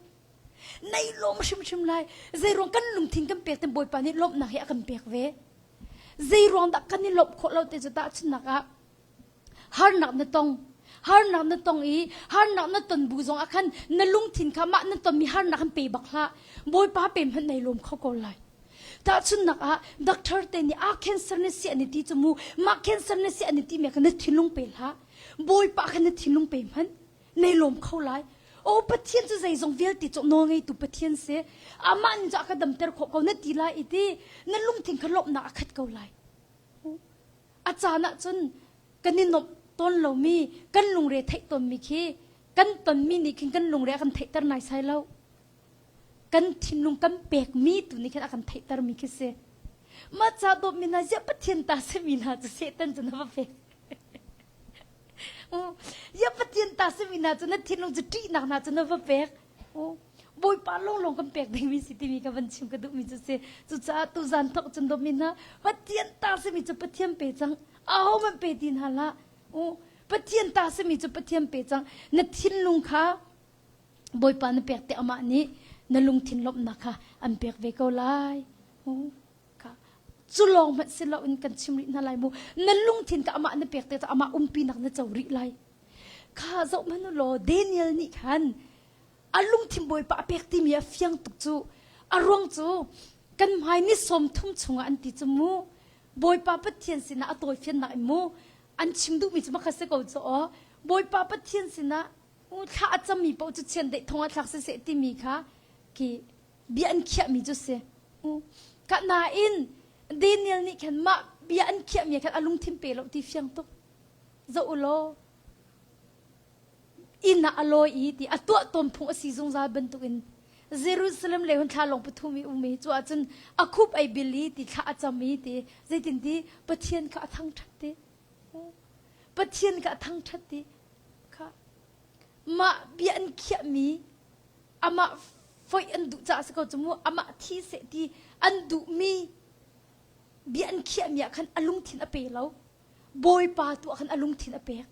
Nei lawm hrimhrim lai. Zeiruang kan lungthin kan pek ten Bawipa nih lawmhnak hi a kan pek ve. Zeiruang dah kan i lawmh khawh lo te cu tahchunhnak ah harnak na tong harnak na tong i harnak na ton bu zong ah khan na lungthin kha mah na tonmi harnak han pe bak hlah bawipa pe hmanh nei lawm kho ko lai tahchunnak ah doctor te nih a cancer na si ani ti cu mu mah cancer na si ani ti me kha na thinlung pe hlah bawipa kha na thinlung pe hmanh nei lawm kho lai o pathian cu zeizong vialte cu nawl ngeitu pathian si amah nih cu a ka damter khawh ko na ti lai i ti na lungthin kha lawmhnak a khat ko lai A caan ahcun kan i nuamh tawn lomi, kan lungre theih tawnmi khi kan tonmi nih khin kan lungre a kan theihter naisai lo. Kan thinlung kan pekmi tu nih khin a kan theihtermi khi si. Mah ca dawtmi hna ziah Pathian ta simi hna cu Satan cu na va pek. Ziah Pathian ta simi hna cu na thinlung cu ṭihnak hna cu na va pek. Bawipa lawnglawng kan pek dingmi si timi ka van chim ka duhmi cu si. Cucaah tuzan thawk cun dawtmi hna Pathian ta simi cu Pathian pe cang. Ahohmanh pe ti hna hlah. Pathian ta simi cu Pathian pe cang. Na thinlung kha Bawipa na pek te amah nih na lungthin lawmhnak kha an pek ve ko lai. Cu lawng hmanh si loin kan chim rih hna lai mu. Na lungthin kha amah na pek te amah umpinak na co rih lai. Kha zoh hmanh u law Daniel nih khan a lungthin Bawipa a pek timi a fiang tuk cu. A ruang cu kan hmai ni 30 chungah an ti cu mu. Bawipa Pathian sinah a tawifiannak in mu an chim duhmi cu makha si ko cu aw. Bawipa Pathian sinah thla a cammi paoh cu chiandeih thong ah thlak siseh timi kha khi bia an khiahmi cu si. Ka nain Daniel nih khan mah bia an khiahmi khan a lungthin pe lo ti fiang tuk. Zoh u law. Inn ah a lawi i ti a tuah tawn phung a si zungzal bantukin Jerusalem le hun thla lawng pathum i um i cu ahcun a khup ei bil i ti thla a cam i ti zeitin ti Pathian kha a thangṭhat ti Pathian kha a thangṭhat ti kha mah bia an khiahmi amah foih an duh caah si ko cu mu amah thi seh ti an duhmi bia an khiahmi ah khan a lungthin a pe lo Bawipa tu ah khan a lungthin a pek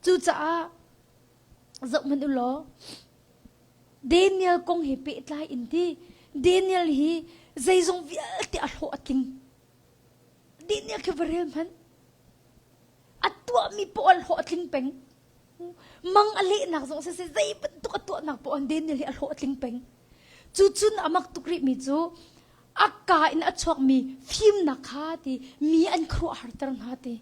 cucaah zoh hmanh u law Daniel kong he pehtlai in ti Daniel hi zeizong vialte a hlawh a tling Daniel khi va rel hmanh a tuahmi poah hlawh a tling peng mang a lehnak zong siseh zei bantuk a tuahnak poah Daniel hi a hlawh a tling peng cu cun a mak tuk rihmi cu a ka in a chuakmi fimnak kha ti mi an khuaruahharter hna ti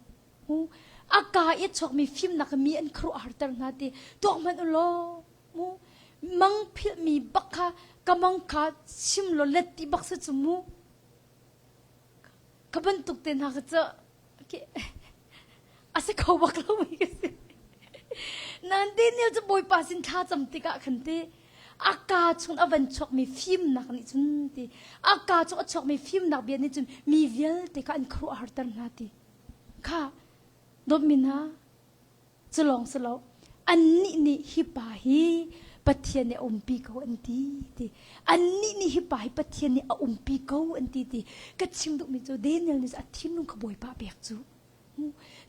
a ka i a chuakmi fimnak mi an khuaruahharter hna ti tuak hmanh u law mu mang philhmi bak kha ka mang kha chim law let ti bak si cu mu ka bantuk te hna kha cu a si kho bak lo mi ka si. Nan Daniel cu Bawipa sin thla cam tikah khan ti a ka chung a van chuakmi fimnak nih cun ti a ka chung a chuakmi fimnak bia nih cun mi vialte kha an khuaruahharter hna ti kha dawtmi hna Cu lawng si lo, annih nih hi pa hi Pathian nih a umpi ko an ti ti. Annih nih hi pa hi Pathian nih a umpi ko an ti ti. Ka chim duhmi cu Daniel nih a thinlung kha Bawipa pek cu.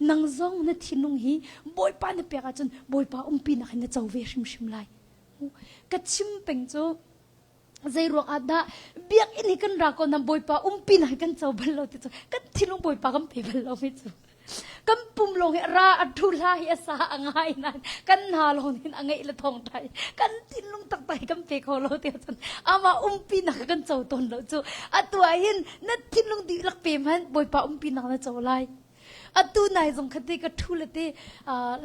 Nang zong na thinlung hi Bawipa na pek ahcun Bawipa umpinak hin na co ve hrimhrim lai. Ka chim peng cu zei ruang ah dah biakinn hi kan ra ko na bawipa umpi na kan co bal lo ti cu kan thinlung bawipa kan pe bal lo mi cu kan pum lawng hi ra a thu hla hi a sa a ngai nan kan hna lawng hin a ngeih le thong thai kan thinlung taktak hi kan pe kho lo ti cun ama umpi nak kan co ton lo cu atu ah hin na thinlung dihlak pe hmanh bawipa umpi nak na co lai atu nai zong khati ka thu le te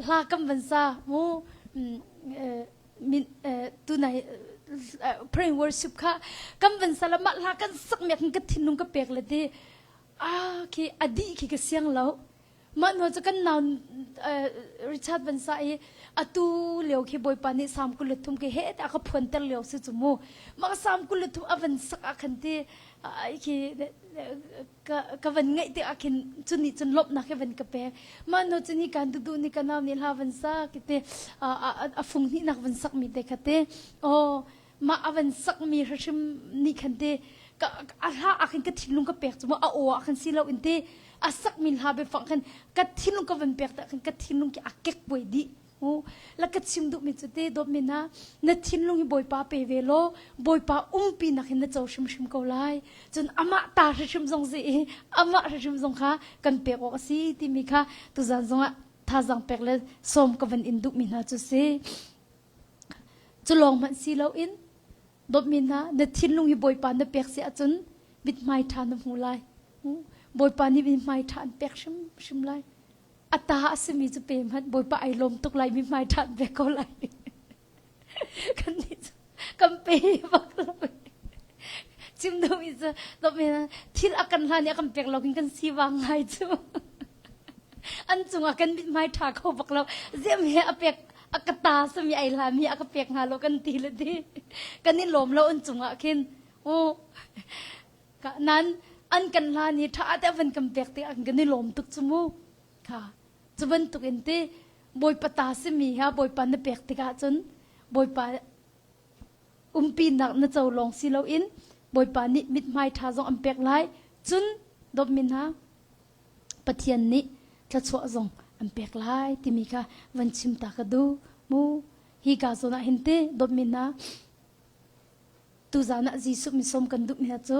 hla kam van sa mu min tunai praying worship kha kan van sala mah hla kan sak mek ka thinlung ka pek le ti ah khi adi khi ka siang lo mah hnu cu kan nau Richard van sa i atu lio khi bawipa nih sam 23 ke he ta ka phuanter lio si cu mu mah sam 23 a van sak ah khan ti khi ka ka van ngaih tik ah khin cu nih cun lawmhnak hi van ka pek mah hnu cun hi kan dudu nih ka nau nih hla van sa kite a fung hnihnak van sak mi te kha te oh mah a van sak mi hrim nih khan te ka a hla ah khin ka thinlung ka pek cu a aw ah khan si lo in te a sak mi hla biafang khan ka thinlung ka van pek ta khan ka thinlung ki a kek puai dih La ka chim duhmi cu te dawtmi na na thinlung hi Bawipa pe ve law Bawipa umpi nak hin na co hrimhrim ko lai. Cun amah ta hrimhrim zong si i amah hrimhrim zong kha kan pek awk a si timi kha tuzan zongah thazaang pek le sawm ka van in duhmi hna cu si. Cu lawng hmanh si loin dawtmi hna na thinlung hi Bawipa na pek si ahcun mithmai ṭha na hmu lai. Bawipa nih mithmai ṭha an pek hrimhrim lai. A ta a simi cu pe hmanh Bawipa ai lawm tuk lai mi hmai ṭhan ve ko lai. Kan nih cu kan pe bak lo. Chim duhmi cu thil a kan hlan i a kan pek lo kin kan si vang ngai cu. An cungah kan mithmai ṭha kho bak lo. Ziam he a pek a ka ta simi ai hlami a ka pek hnga lo kan ti le ti. Kan i lawm lo an cungah khin. U Nan an kan hlan i ṭha te van kan pek te an kan i lawm tuk cu mu. Kha cu bantuk in ti Bawipa ta simi ha Bawipa na pek tikah cun Bawipa umpinak na co lawng si loin Bawipa nih mithmai ṭha zong an pek lai. Cun dawtmi hna Pathian nih thluachuah zong an pek lai timi kha van chim ta ka duh mu. Hi ka zawn ah hin ti dawtmi hna Tuzaan ah Jesuh misawm kan duhmi hna cu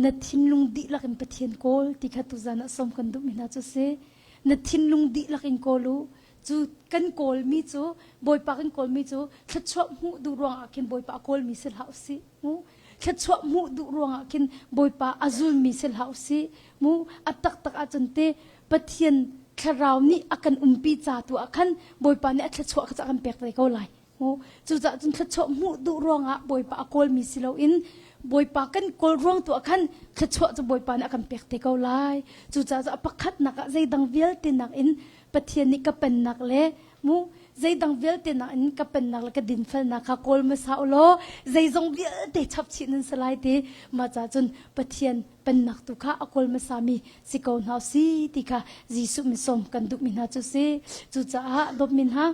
na thinlung dihlak in Pathian kawl ti kha tuzaan ah sawm kan duhmi hna cu si. Na thinlung dihlak in kawl u. Cu kan kawlmi cu Bawipa kan kawlmi cu thluachuah hmuh duh ruangah khin Bawipa a kawlmi si hlah usih. Mu thluachuah hmuh duh ruangah khin Bawipa a zulmi si hlah usih. Mu a taktak ahcun te Pathian thlarau nih a kan umpi ca tu ah khan Bawipa nih a thluachuah kha a kan pek ve ko lai. Cucaah cun thluachuah hmuh duh ruangah Bawipa a kawlmi si loin Bawipa kan kawl ruang tu ah khan thluachuah cu Bawipa nih a kan pek te ko lai. Cucaah cu a pakhatnak ah zeidang vialte nakin Pathian nih ka pennak le mu Zeidang vialte nakin ka pennak le ka dinfelnak kha kawl hmasa u law zeizong vialte chap chih nan si lai ti. Mah caah cun Pathian pennak tu kha a kawl hmasami si ko hna si ti kha Jesuh min sawm kan duhmi hna cu si. Cucaah dawtmi hna,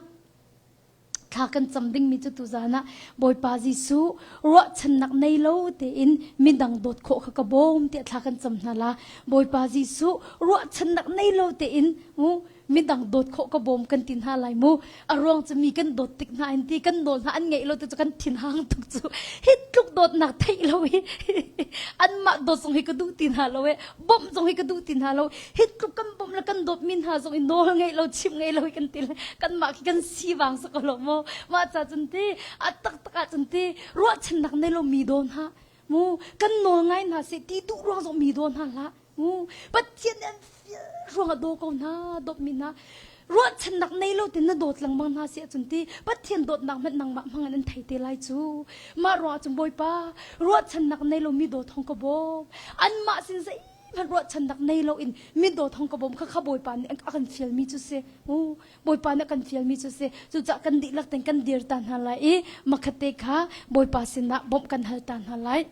thla kan cam dingmi cu tuzan ah Bawipa Jesuh ruahchannak nei lo tein midang dawt khawh kha ka bawm tiah thla kan cam hna la. Bawipa Jesuh ruahchannak nei lo tein mu midang dawt khawh ka bawm kan ti hna lai mu. A ruang cu mi kan dawt tik hna in ti kan nawl hna an ngeih lo te cu kan thin hang tuk cu hi tluk dawtnak theih lo hi anmah dawt zong hi ka duh ti hna lo e bawmh zong hi ka duh ti hna lo hi tluk kan bawmh le kan dawt mi hna zong i nawl ngeih lo chim ngeih lo hi kan ti le kanmah khi kan sivang sa ko lo maw mah ca cun ti a taktak ah cun ti ruahchannak nei lo mi daw hna mu kan nawl ngai hna seh ti duh ruang zong mi daw hna hlah mu Pathian nih an fial ruang ah daw ko hna dawt mi hna ruahchannak nei lo tin na dawt lengmang hna si ahcun ti Pathian dawtnak hmanh nangmah hmang in an thei te lai cu mah ruang ah cun Bawipa ruahchannak nei lo mi dawt hong ka bawm anmah sin zei hmanh ruahchannak nei lo in mi dawt hong ka bawm kha kha Bawipa nih a kan fialmi cu si mu Bawipa nih a kan fialmi cu si cucaah kan dihlak ten kan dir ta hna lai i makhatte kha Bawipa sinah bawmh kan hal ta hna lai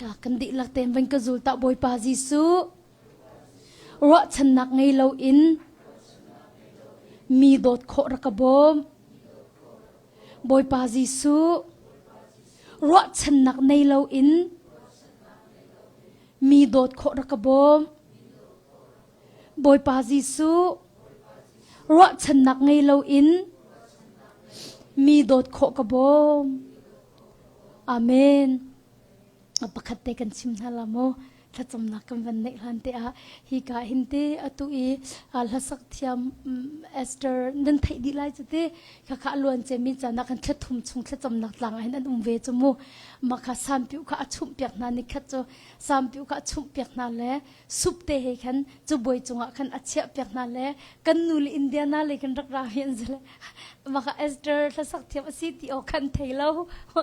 ka kan dihlak ten van ka zul ta Bawipa Jesuh ruahchannak ngei lo in mi dawt khawh rak ka bawm Bawipa Jesuh ruahchannak nei lo in mi dawt khawh rak ka bawm Bawipa Jesuh ruahchannak ngei lo in mi dawt khawh ka bawm Amen pakhat te kan chim hna la maw thlacamnak kan van neih hlan te ah hi ka hin te atu i hlasak thiam Esther nan theih dih lai cu te kha kha luan ce mi caan ah kan thlathum chung thlacamnak tlang ah hin an um ve cu mu mah kha sampiu kha a chumh piak hna ni khat cu sampiu kha a chumh piak hna le sup te he khan cu buai cungah khan a chiah piak hna le kan nu le Indiana le kan rak ra hi an zile mah kha Esther hlasak thiam a si ti aw khan thei lo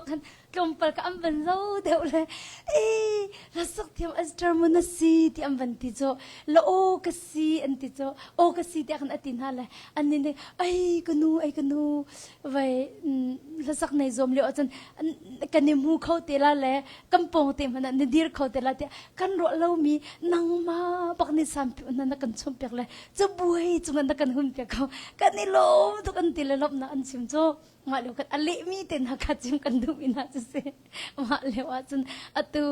kan tlawmpal ka an van zo deuh le ei hlasak thiam Esther mu na si ti an van ti cu la aw ka si an ti cu aw ka si tiah khan a ti hna le an nih nih ai ka nu ai ka nu vai hlasak nei zuam lio ahcun kan i hmu kho te la le kan pawng te hmanh ah na dir kho te la tiah kan ruah lomi nangmah bak nih sampi na na kan chum piak le cabuai cungah na kan hun piak ko kan i lawm tuk an ti le lawmhnak an chim cu mah lio kan a lehmi te hna kha chim kan duh mi hna cu si mah lio ah cun atu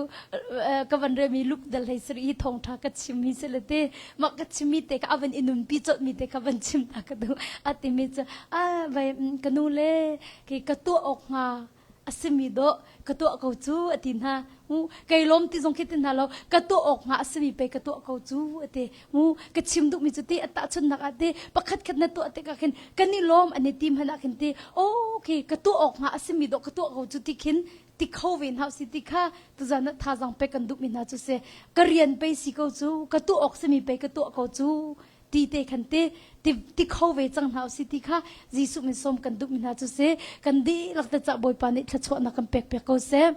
ka van remi luk dal hlei sari hi thawngtha ka chim mi si le te mah ka chim mi te ka avan i nunpi colh mi te ka van chim ta ka duh a ti mi cu a vai ka nu le ki ka tuah awk hnga a simi dawh ka tuah ko cu a ti hna mu kei lawm ti zong khi ti hna lo ka tuah awk hnga a simi pei ka tuah ko cu a ti mu ka chim duhmi cu ti a tahchunhnak ah ti pakhat khat na tuah tikah khin kan i lawm an i ti hmanh ah khin ti okay ka tuah awk hnga a simi dawh ka tuah ko cu ti khin ti kho ve hna si ti kha tuzan ah thazang pek kan duhmi hna cu si ka rian pei si ko cu ka tuah awk simi pei ka tuah ko cu ti te khan te ti kho ve cang hna usih ti kha Jesuh min sawm kan duhmi hna cu si kan dihlak te cah Bawipa nih thluachuahnak kan pek piak ko seh.